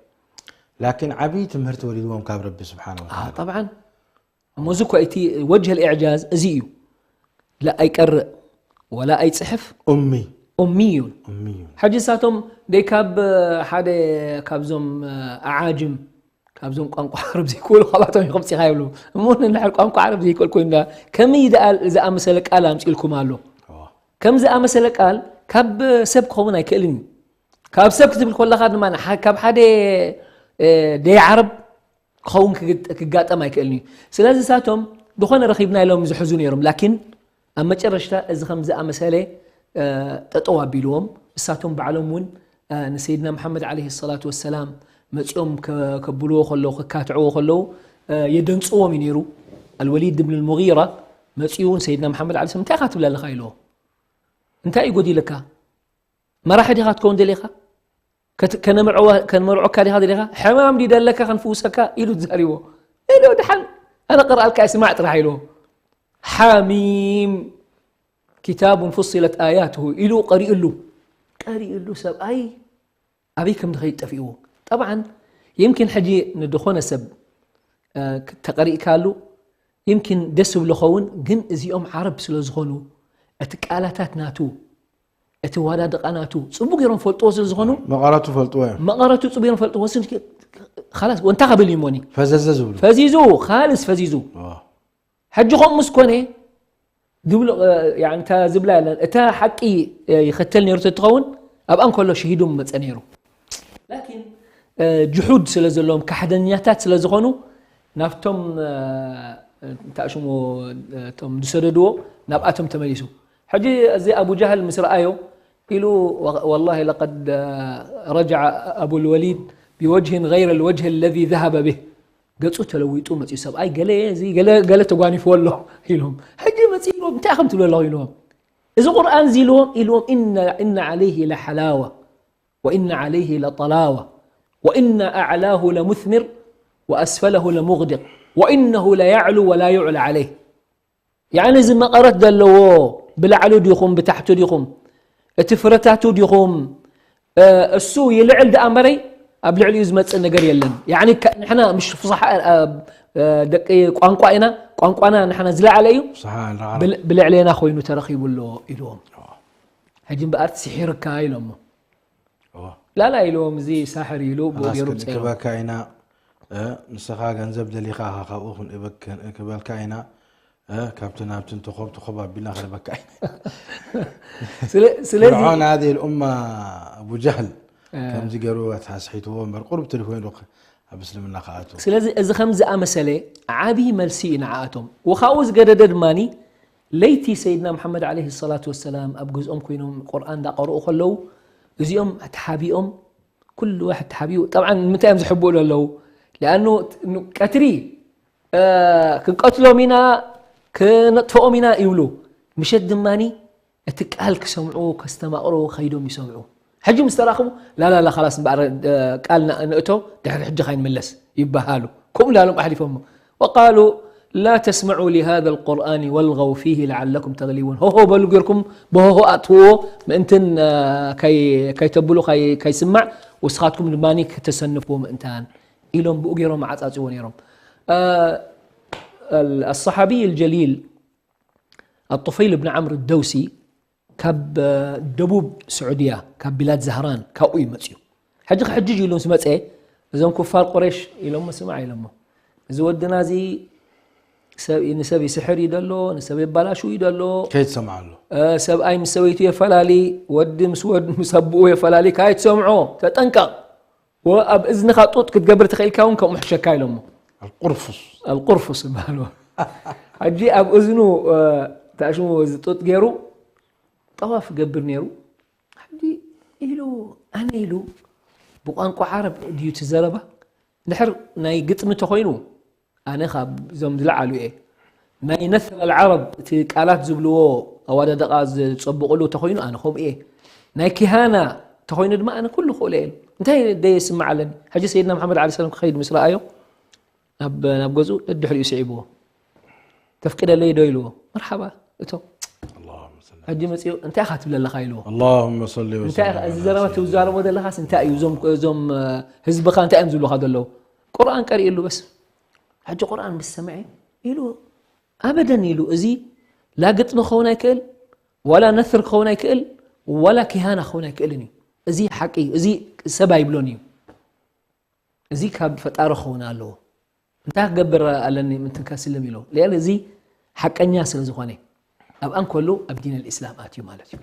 ላኪን ዓብዪ ትምህርቲ ወሊድዎም ካብ ረቢ ስብሓን አ፣ ወተዓላ። ጠብዓን። እሞ እዚ እኮ እቲ ወጅህ ልኢዕጃዝ እዚ እዩ። ላ ኣይቀርእ፣ ወላ ኣይጽሕፍ። ኡሚ። ኡሚ እዩ። ኡሚ እዩ። ሕጂ ንሳቶም ደይ ካብ ሓደ ካብዞም ኣዓጅም፣ ካብዞም ቋንቋ ዓረብ ዘይክእሉ ካብኣቶም እዩ ከምጺኻ ይብሉ። እሞ ንድሕር ቋንቋ ዓረብ ዘይክእል ኮይኑ ዳ-፣ ከመይ ደኣ ዝኣመሰለ ቃል ኣምጺእልኩም ኣሎ? እዋ። ከም ዝኣመሰለ ቃል ካብ ሰብ ክኸውን ኣይክእልን እዩ። ካብ ሰብ ክትብል ከለኻ ድማ ንሓ-፣ ካብ ሓደ፣ እ፣ ደይ ዓረብ ክኸውን ክግጥ-፣ ክጋጠም ኣይክእልን እዩ። ስለዚ ንሳቶም ዝኾነ ረኺብና ኢሎም ዝሕዙ ነይሮም። ላኪን ኣብ መጨረሽታ እዚ ከም ዝኣመሰለ፣ እ፣ ጠጠው ኣቢልዎም። እሳቶም ባዕሎም እውን፣ እ፣ ንሰይድና መሓመድ ዓለይሂ ሰላቱ ወሰላም መጺኦም ከ-፣ ከብልዎ ከለዉ፣ ክካትዕዎ ከለዉ፣ እ፣ የደንጽዎም እዩ ነይሩ። ኣልወሊድ ብን ልሙጊራ መጺኡ እውን ሰይድና መሓመድ ዓለይሂ ሰላም፣ "እንታይ ኢኻ ትብል ኣለኻ?" ኢልዎ። "እንታይ እዩ ጎዲልካ? መራሒ ዲኻ ክትከውን ደሊኻ? ከት-፣ ከነምርዕዋ-፣ ከነመርዖካ ዲኻ ደሊኻ? ሕማም ድዩ ደለካ ከንፍውሰካ?" ኢሉ ተዛሪብዎ። ኢሉ፣ "ደሓን ኣነ ቅርኣልካ እየ፣ ስማዕ ጥራሕ" ኢልዎ። ሓሚም፣ ኪታቡን ፉሲለት ኣያቱሁ ኢሉ ቀሪኡሉ። ቀሪኡሉ ሰብኣይ ኣበይ ከም ዝኸይድ ጠፊእዎ። ጠብዓን፣ የምኪን ሕጂ ንድኾነ ሰብ፣ እ፣ ተቐሪእካሉ፣ የምኪን ደስ ዝብሎ ኸውን፣ ግን እዚኦም ዓረብ ስለ ዝኾኑ፣ እቲ ቃላታት ናቱ፣ እቲ ዋዳድቓ ናቱ፣ ጽቡቕ ገይሮም ፈልጥዎ ስለ ዝኾኑ፣ መቐረቱ ፈልጥዎ እዮም። መቐረቱ ጽቡቕ ገይሮም ፈልጥዎ ስለ፣ ኻላስ፣ ወንታ ከብል እዩ ሞኒ። ፈዘዘ ዝብሉ። ፈዚዙ፣ ኻልስ ፈዚዙ። ዋ። ሕጂ ከምኡ ምስ ኮነ፣ ዝብሎ፣ እ፣ ያኒ፣ እታ ዝብላ የለን። እታ ሓቂ፣ እ፣ ይኸተል ነይሩ ተትኸውን፣ ኣብኣ እንከሎ ሸሂዱ ምመጸ ነይሩ። ላኪን፣ እ፣ ጅሑድ ስለ ዘለዎም፣ ካሕደኛታት ስለ ዝኾኑ፣ ናብቶም፣ እ፣ እንታይ ሽሙ፣ እቶም ዝሰደድዎ፣ ናብኣቶም ተመሊሱ። ሕጂ እዚ ኣቡ ጃህል ምስ ረኣዮ፣ ኢሉ፣ "ወ-፣ ወላሂ ለቀድ፣ እ፣ ረጀዐ ኣቡል ወሊድ ቢወጅህን ገይረ ልወጅህ ለዚ ዘሀበ ብህ።" ገጹ ተለዊጡ መጺኡ፣ ሰብኣይ ገለ እዚ ገለ፣ ገለ ተጓኒፍዎ ኣሎ ኢሎም። ሕጂ መጺኡ ኢልዎም፣ "እንታይ ኢኹም ትብሉ ኣለኹም?" ኢልዎም። እዚ ቁርኣን እዚ ኢልዎም፣ ኢልዎም፣ "إن، إن عليه لحلاوة، وإن عليه لطلاوة، وإن أعلاه لمثمر، وأسفله لمغدق، وإنه ليعلو ولا يعلى عليه." ያዕኒ፣ እዚ መቐረት ዘለዎ፣ ብላዕሉ ዲኹም፣ ብታሕቱ ዲኹም፣ እቲ ፍረታቱ ዲኹም፣ እ፣ እሱ ይልዕል ደኣ እምበረይ፣ ኣብ ልዕሊኡ ዝመጽእ ነገር የለን። ያዕኒ፣ ከ-፣ ንሕና ምሽ ፍሳሓ፣ እ፣ እ፣ ደቂ ቋንቋ ኢና፣ ቋንቋና ንሕና ዝለዓለ እዩ፣ ፍስሓ ንዓረብ። ብል-፣ ብልዕሌና ኮይኑ ተረኺቡ ኣሎ ኢልዎም። ሕጂ እምበኣር ስሒርካ ኢሎሞ። እዋ። ላላ ኢልዎም፣ እዚ ሳሕር ኢሉ ብኡ ኣናስ ገይሩ ክንእክበካ ኢና፣ እ፣ ንስኻ ገንዘብ ደሊኻ ኢኻ ካብኡ ክንእበክ-፣ ክንእክበልካ ኢና፣ እ፣ ካብቲ ናብቲ እንተኾብ ተኾብ ኣቢልና ክንበካ ኢና። ስለ-፣ ስለዚ ፍርዖን هذه الأمة ኣቡ ጃህል እ። ከምዚ ገይሩ ኣትሓስሒትዎ እምበር ቁሩብ ትሪፍ ኮይኑ ዶ ኣብ እስልምና ክኣትዉ? ስለዚ እዚ ከም ዝኣመሰለ ዓቢ መልሲ እዩ ንዓኣቶም። ወኻኡ ዝገደደ ድማኒ ለይቲ ሰይድና መሓመድ ዓለይሂ ሰላቱ ወሰላም ኣብ ገዝኦም ኮይኖም ቁርኣን እንዳቐርኡ ከለዉ እዚኦም ተሓቢኦም ኩሉ ዋሕድ ተሓቢኡ፣ ጠብዓን ንምንታይ እዮም ዝሕብኡ ዘለዉ? ሊኣኑ ቀትሪ፣ እ፣ ክንቀትሎም ኢና፣ ክነጥፍኦም ኢና ይብሉ። ምሸት ድማኒ እቲ ቃል ክሰምዑ፣ ከስተማቕሩ ከይዶም ይሰምዑ። ሕጂ ምስ ተራኸቡ፣ "ላላላ፣ ኻላስ እምበኣር፣ እ፣ ቃል ና-፣ ንእቶ፣ ድሕሪ ሕጂ ካይንምለስ" ይበሃሉ። ከምኡ ላሎም ኣሕሊፎሞ። وقالوا لا تسمعوا لهذا القرآن والغوا فيه لعلكم تغلبون። ሆሆ በሉ ጌርኩም ብሆሆ ኣጥፍዎ ምእንትን፣ እ፣ ከይ-፣ ከይተብሉ ከይ-፣ ከይስማዕ፣ ወስኻትኩም ድማ ከተሰንፍዎ ምእንታን ኢሎም ብኡ ጌሮም ዓጻጽዎ ነይሮም። እ፣ الصحابي الجليل الطفيل بن عمرو الدوسي ካብ ደቡብ ስዑድያ ካብ ቢላድ ዛህራን ካብኡ እዩ መፅዩ። ሕጂ ክሕጅጅ ኢሉ ምስ መፀ እዞም ኩፋር ቁሬሽ ኢሎሞ ስማዕ ኢሎሞ እዚ ወድና እዚ ንሰብ ይስሕር እዩ ደሎ፣ ንሰብ የባላሹ እዩ ደሎ፣ ከይትሰምዓሉ። ሰብኣይ ምስ ሰበይቱ የፈላሊ፣ ወዲ ምስ ወድ ምስ ኣቦኡ የፈላሊ፣ ካይትሰምዖ ተጠንቀቕ። ወኣብ እዝንኻ ጡጥ ክትገብር ተኽኢልካ እውን ከምኡ ሕሸካ ኢሎሞ። القرفص القرفص ይበሃልዎ። ሕጂ ኣብ እዝኑ ተኣሽሙ እዚ ጡጥ ገይሩ ጠዋፍ ገብር ነይሩ። ሕጂ ኢሉ ኣነ ኢሉ ብቋንቋ ዓረብ ድዩ እቲ ዘረባ? ድሕር ናይ ግጥሚ ተኾይኑ ኣነ ካብ እዞም ዝለዓሉ እየ። ናይ ነስር ኣልዓረብ እቲ ቃላት ዝብልዎ ኣዋዳድቓ ዝፀብቕሉ ተኾይኑ ኣነ ከምኡ እየ። ናይ ኪሃና ተኾይኑ ድማ ኣነ ኩሉ ክእሎ እየ። እንታይ ደየስምዕ ኣለኒ? ሕጂ ሰይድና መሓመድ ዓለ ሰላም ክኸይድ ምስ ረኣዮ ናብ ናብ ገዝኡ ደድሕሪኡ ስዒብዎ። ተፍቅደለይ ዶ ኢልዎ። መርሓባ እቶ ሕጂ መፅኡ እንታይ ኢኻ ትብል ኣለኻ ኢልዎ። اللهم صل እንታይ وسلم እዚ ዘረባ ትዛረቦ ዘለኻስ እንታይ እዩ? እዞም እዞም ህዝብኻ እንታይ እዮም ዝብሉኻ ዘለዉ? ቁርኣን ቀሪእሉ በስ። ሕጂ ቁርኣን ምስ ሰምዐ ኢሉ ኣበደን ኢሉ እዚ ላ ግጥሚ ክኸውን ኣይክእል፣ ዋላ ነስር ክኸውን ኣይክእል፣ ዋላ ኪሃና ክኸውን ኣይክእልን እዩ። እዚ ሓቂ እዩ። እዚ ሰብ ኣይብሎን እዩ። እዚ ካብ ፈጣሪ ክኸውን ኣለዎ። እንታይ ክገብር ኣለኒ ምንትን ከስልም ኢሎ። ሊኣን እዚ ሓቀኛ ስለ ዝኾነ ኣብ ኣንከሉ ኣብ ዲን ኣልእስላም ኣትዩ ማለት እዩ።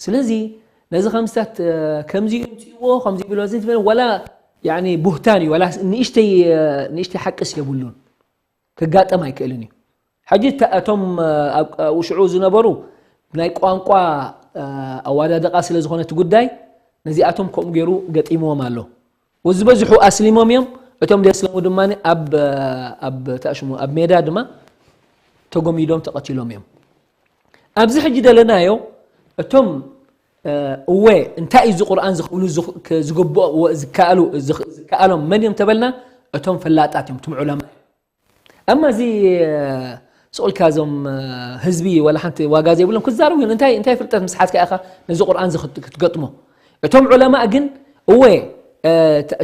ስለዚ ነዚ ከምስታት ከምዚ ይምፅእዎ ከምዚ ይብሎ እዚ ትበል ወላ ያኒ ቡህታን እዩ ወላ ንእሽተይ ንእሽተይ ሓቅስ የብሉን። ክጋጠም ኣይክእልን እዩ። ሕጂ እታ- እቶም ኣብ ኣብኡ ሽዑ ዝነበሩ ናይ ቋንቋ ኣዋዳድቓ ስለ ዝኾነ እቲ ጉዳይ ነዚኣቶም ከምኡ ገይሩ ገጢምዎም ኣሎ። ዝበዝሑ ኣስሊሞም እዮም። እቶም ደስለሙ ድማ ኣብ ኣብ ተእሽሙ ኣብ ሜዳ ድማ ተጎሚዶም ተቐቲሎም እዮም። ኣብዚ ሕጂ ደለናዮ እቶም እወ እንታይ እዩ እዚ ቁርኣን ዝኽብሉ ዝኽ- ክ- ዝግብኦ ዝከኣሉ ዝኽ- ዝከኣሎም መን እዮም ተበልና እቶም ፈላጣት እዮም እቶም ዑለማ። ኣማ እዚ ስቑልካ እዞም ህዝቢ ዋላ ሓንቲ ዋጋ ዘይብሎም ክዛረቡ ግን እንታይ እንታይ ፍልጠት ምስ ሓዝካ ኢኻ ነዚ ቁርኣን እዚ ክት- ክትገጥሞ? እቶም ዑለማእ ግን እወ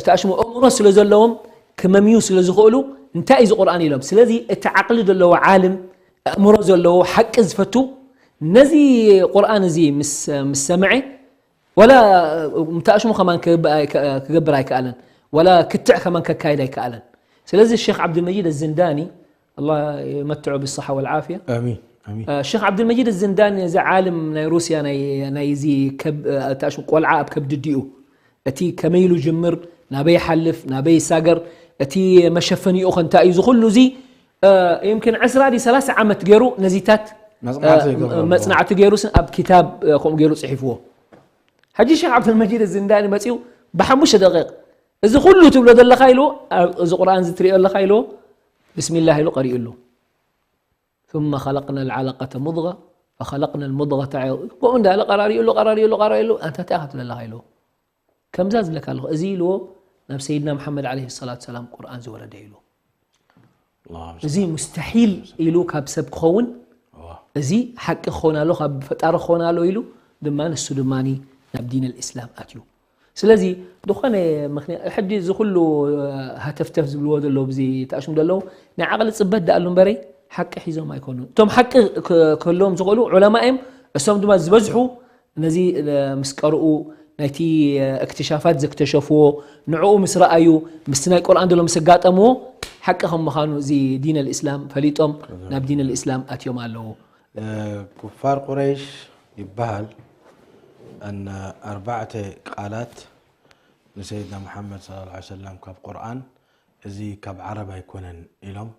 ተኣሽሙ እእምሮ ስለ ዘለዎም ክመምዩ ስለ ዝኽእሉ እንታይ እዩ እዚ ቁርኣን ኢሎም። ስለዚ እቲ ዓቕሊ ዘለዎ ዓልም ኣእምሮ ዘለዎ ሓቂ ዝፈቱ ነዚ ቁርኣን እዚ ምስ ምስ ሰምዐ ወላ ምታእሽሙ ከማን ክገብር ኣይከኣለን ወላ ክትዕ ከማን ከካይድ ኣይከኣለን። ስለዚ ሸክ ዓብድልመጂድ ኣዝንዳኒ ኣላ የመትዑ ብصሓ ወልዓፍያ ኣሚን ኣሚን ሸክ ዓብድልመጂድ ኣዝንዳኒ እዚ ዓልም ናይ ሩስያ ናይ እዚ ታእሽሙ ቆልዓ ኣብ ከብዲ ዲኡ እቲ ከመይ ኢሉ ጅምር ናበይ ይሓልፍ ናበይ ይሳገር እቲ መሸፈኒኡ ከንታይ እዩ ዝኩሉ እዚ يمكن ዕስራ ድዩ ሰላሳ ዓመት ገይሩ ነዚታት መጽናዕቲ ይገብረሉ። መጽናዕቲ ገይሩ ስን ኣብ ክታብ ከምኡ ገይሩ ጽሒፍዎ። ሕጂ ሸክ ዓብደልመጂድ እዚ እንዳኒ መጺኡ ብሓሙሽተ ደቂቕ እዚ ኩሉ ትብሎ ዘለኻ ኢሉ እዚ ቁርኣን እዚ ትሪኦ ኣለኻ ኢሉ ብስሚላህ ኢሉ ቀሪኡሉ ثم خلقنا العلقة مضغة فخلقنا المضغة عظاما ከምኡ እንዳለ ቀራሪኡሉ ቀራሪኡሉ ቀራሪኡሉ ኣንታ እንታይ ኢኻ ትብል ኣለኻ ኢሉ ከምዛ ዝብለካ ኣለኹ እዚ ኢልዎ ናብ ሰይድና መሓመድ ዓለይሂ ሰላቱ ሰላም ቁርኣን ዝወረደ ኢሉ እዚ ሙስተሒል ኢሉ ካብ ሰብ ክኸውን እዚ ሓቂ ክኸውን ኣሎ ካብ ፈጣሪ ክኸውን ኣሎ ኢሉ ድማ ንሱ ድማ ናብ ዲን ልእስላም ኣትዩ ስለዚ ዝኾነ ምክንያት ሕጂ እዚ ኩሉ ሃተፍተፍ ዝብልዎ ዘለዉ ብዚ ተኣሽሙ ዘለዉ ናይ ዓቕሊ ፅበት ደኣሉ እምበረይ ሓቂ ሒዞም ኣይኮኑን እቶም ሓቂ ክህልዎም ዝኽእሉ ዑለማ እዮም እሶም ድማ ዝበዝሑ ነዚ ምስ ቀርኡ ናይቲ እክትሻፋት ዘክተሸፍዎ ንዕኡ ምስ ረኣዩ ምስቲ ናይ ቁርኣን ዘሎ ምስ ኣጋጠምዎ ሓቂ ከም ምዃኑ እዚ ዲን ኣልእስላም ፈሊጦም ናብ ዲን ኣልእስላም ኣትዮም ኣለዉ። ኩፋር ቁረይሽ ይበሃል ኣን ኣርባዕተ ቃላት ንሰይድና መሓመድ صلى الله عليه وسلم ካብ ቁርኣን እዚ ካብ ዓረብ ኣይኮነን ኢሎም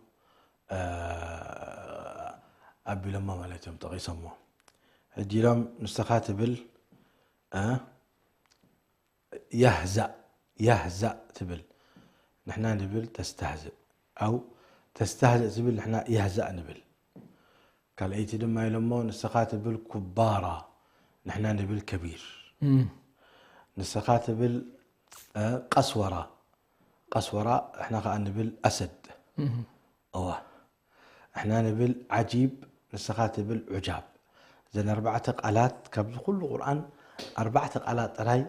ኣቢሎሞ ማለት እዮም ጠቒሶሞ ሕጂ ኢሎም ንስኻ ትብል የህዛእ የህዛእ ትብል ንሕና ንብል ተስተህዝእ ኣው ተስተህዝእ ትብል ንሕና የህዛእ ንብል ካልኣይቲ ድማ ኢሎሞ ንስኻ ትብል ኩባራ ንሕና ንብል ከቢር ንስኻ ትብል ቀስወራ ቀስወራ ንሕና ከዓ ንብል ኣሰድ እዋ ንሕና ንብል ዓጂብ ንስኻ ትብል ዑጃብ እዘን ኣርባዕተ ቃላት ካብዚ ኩሉ ቁርኣን ኣርባዕተ ቃላት ጥራይ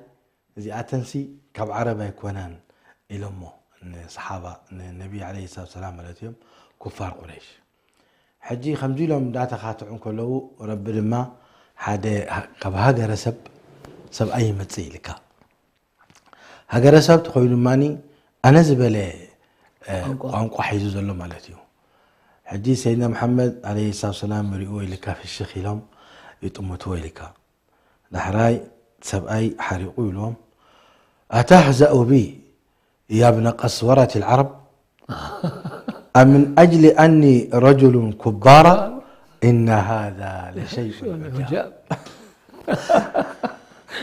እዚኣተንሲ ካብ ዓረብ ኣይኮናን ኢሎሞ ንሰሓባ ንነቢ ዓለይሂ ሰላቱ ሰላም ማለት እዮም ኩፋር ቁረይሽ። ሕጂ ከምዚ ኢሎም እንዳተኻትዑ እንከለዉ ረቢ ድማ ሓደ ካብ ሃገረ ሰብ ሰብኣይ ይመጽእ ኢልካ። ሃገረ ሰብ ተኾይኑ ድማኒ ኣነ ዝበለ እ፣ ቋንቋ። ቋንቋ ሒዙ ዘሎ ማለት እዩ። ሕጂ ሰይድና መሓመድ ዓለይሂ ሰላቱ ሰላም ይሪእዎ ኢልካ ፍሽኽ ኢሎም ይጥምትዎ ኢልካ። ዳሕራይ ሰብኣይ ሓሪቑ ኢልዎም ኣተህዘኡ ቢ ያብነ ቀስወረት ልዓረብ ኣምን ኣጅሊ ኣኒ ረጅሉን ኩባራ እና ሃዛ ለሸይኡን ዑጃብ።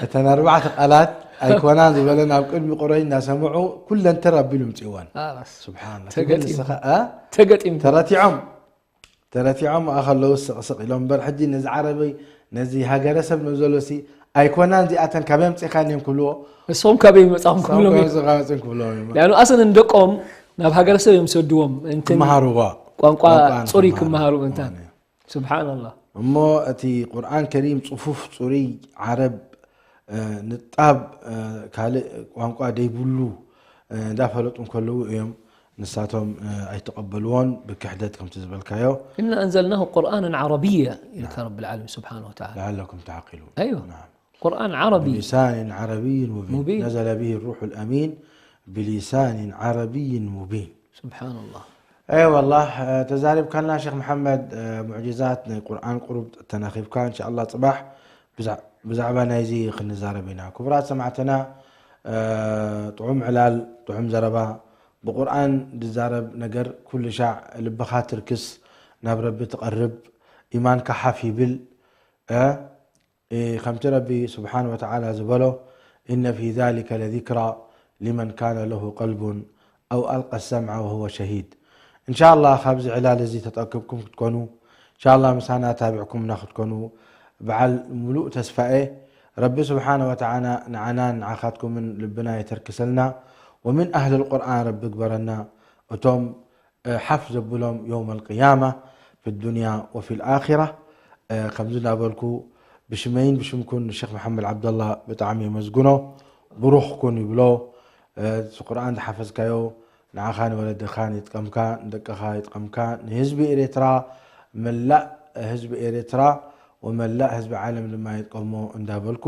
እተን ኣርባዕተ ቃላት ኣይኮናን ዝበለን ኣብ ቅድሚ ቁረይሽ እናሰምዑ ኩለን ተር ኣቢሉ ምፅእወን። ስብሓንላ ተገጢሙ። ተረቲዖም ተረቲዖም ከለዉ ስቕስቕ ኢሎም እምበር ሕጂ ነዚ ዓረበይ ነዚ ሃገረ ሰብ ንዘሎሲ ኣይኮናን እዚኣተን ካበይ ኣምፂእካን እዮም ክብልዎ። ንስኹም ካበይ መፃኹም ክብሎም እዮም። ሊኣኑ ኣስለን ንደቆም ናብ ሃገረ ሰብ እዮም ዝሰድዎም። እንትን ክመሃርዋ። ቋንቋ ቋንቋ ጽሩይ ንክመሃሩ። ክመሃሩ እንታን። እዋን እዩ። ስብሓንላህ። እሞ እቲ ቁርኣን ከሪም ጽፉፍ ጽሩይ ዓረብ፣ እ፣ ንጣብ፣ እ፣ ካልእ ቋንቋ ደይብሉ፣ እ፣ እንዳፈለጡ እንከለዉ እዮም ንሳቶም፣ እ፣ ኣይተቐበልዎን ብክሕደት ከምቲ ዝበልካዮ። إنا أنزلناه قرآنا عربيا ኢልካ ረብል ዓለሚን ስብሓን ወተዓላ። لعلكم تعقلون. ኣይዋ። نعم. ቁርኣን ዓረቢ። بلسان عربي مبين. مبين. نزل به الروح الأمين بلسان عربي مبين. ስብሓንላህ። ኣይ ወላህ፣ እ፣ ተዛሪብካና ሸኽ መሓመድ፣ እ፣ ሙዕጅዛት ናይ ቁርኣን ቁሩብ ተናኺብካ። እንሻኣላህ ጽባሕ ብዛ-፣ ብዛዕባ ናይዚ ክንዛረብ ኢና። ክቡራት ሰማዕትና፣ እ፣ ጥዑም ዕላል፣ ጥዑም ዘረባ፣ ብቁርኣን ዝዛረብ ነገር ኩሉ ሻዕ ልብኻ ትርክስ፣ ናብ ረቢ ትቐርብ፣ ኢማንካ ሓፍ ይብል፣ እ፣ እ፣ ከምቲ ረቢ ስብሓን ወተዓላ ዝበሎ፣ إن في ذلك لذكرى لمن كان له قلب أو ألقى السمع وهو شهيد. እንሻላ ካብዚ ዕላል እዚ ተጠቅብኩም ክትኮኑ፣ እንሻላ ምሳና ታቢዕኩምና ክትኮኑ በዓል ሙሉእ ተስፋኤ። ረቢ ስብሓነ ወተዓላ ንዓናን ንዓኻትኩምን ልብና የተርክሰልና፣ ወምን ኣህል ቁርኣን ረቢ ግበረና። እቶም እ፣ ሓፍ ዘብሎም የውመል ቅያማ ፊ ዱንያ ወፊል ኣኺራ። እ፣ ከምዚ እናበልኩ ብሽመይን ብሽምኩን ንሸኽ መሓመድ ዓብደላ ብጣዕሚ የመስግኖ። ብሩኽ ኩን ይብሎ። እ፣ እቲ ቁርኣን ዝሓፈዝካዮ ንዓኻ ንወለድኻን ይጥቀምካ፣ ንደቅኻ ይጥቀምካ፣ ንህዝቢ ኤርትራ፣ መላእ ህዝቢ ኤርትራ ወመላእ ህዝቢ ዓለም ድማ ይጥቀሞ እንዳበልኩ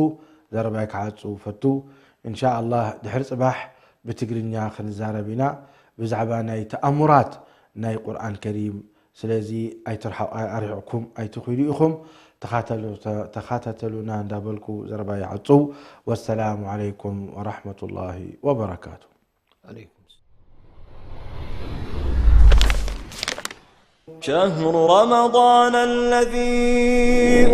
ዘረባይ ክዓጹ ፈቱ። እንሻኣላህ ድሕሪ ጽባሕ ብትግርኛ ክንዛረብ ኢና ብዛዕባ ናይ ተኣሙራት ናይ ቁርኣን ከሪም። ስለዚ ኣይትርሓ-፣ ኣይ-፣ ኣርሒቕኩም ኣይትኺዱ ኢኹም። ተኻተሉ-፣ ተ-፣ ተኻታተሉና እንዳበልኩ ዘረባ ይዓጽው። ወሰላሙ ዓለይኩም ወራሕመቱላሂ ወበረካቱ። عليكم السلام. شهر رمضان الذي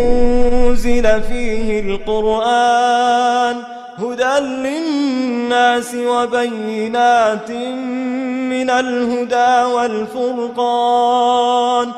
أنزل فيه القرآن هدى للناس وبينات من الهدى والفرقان،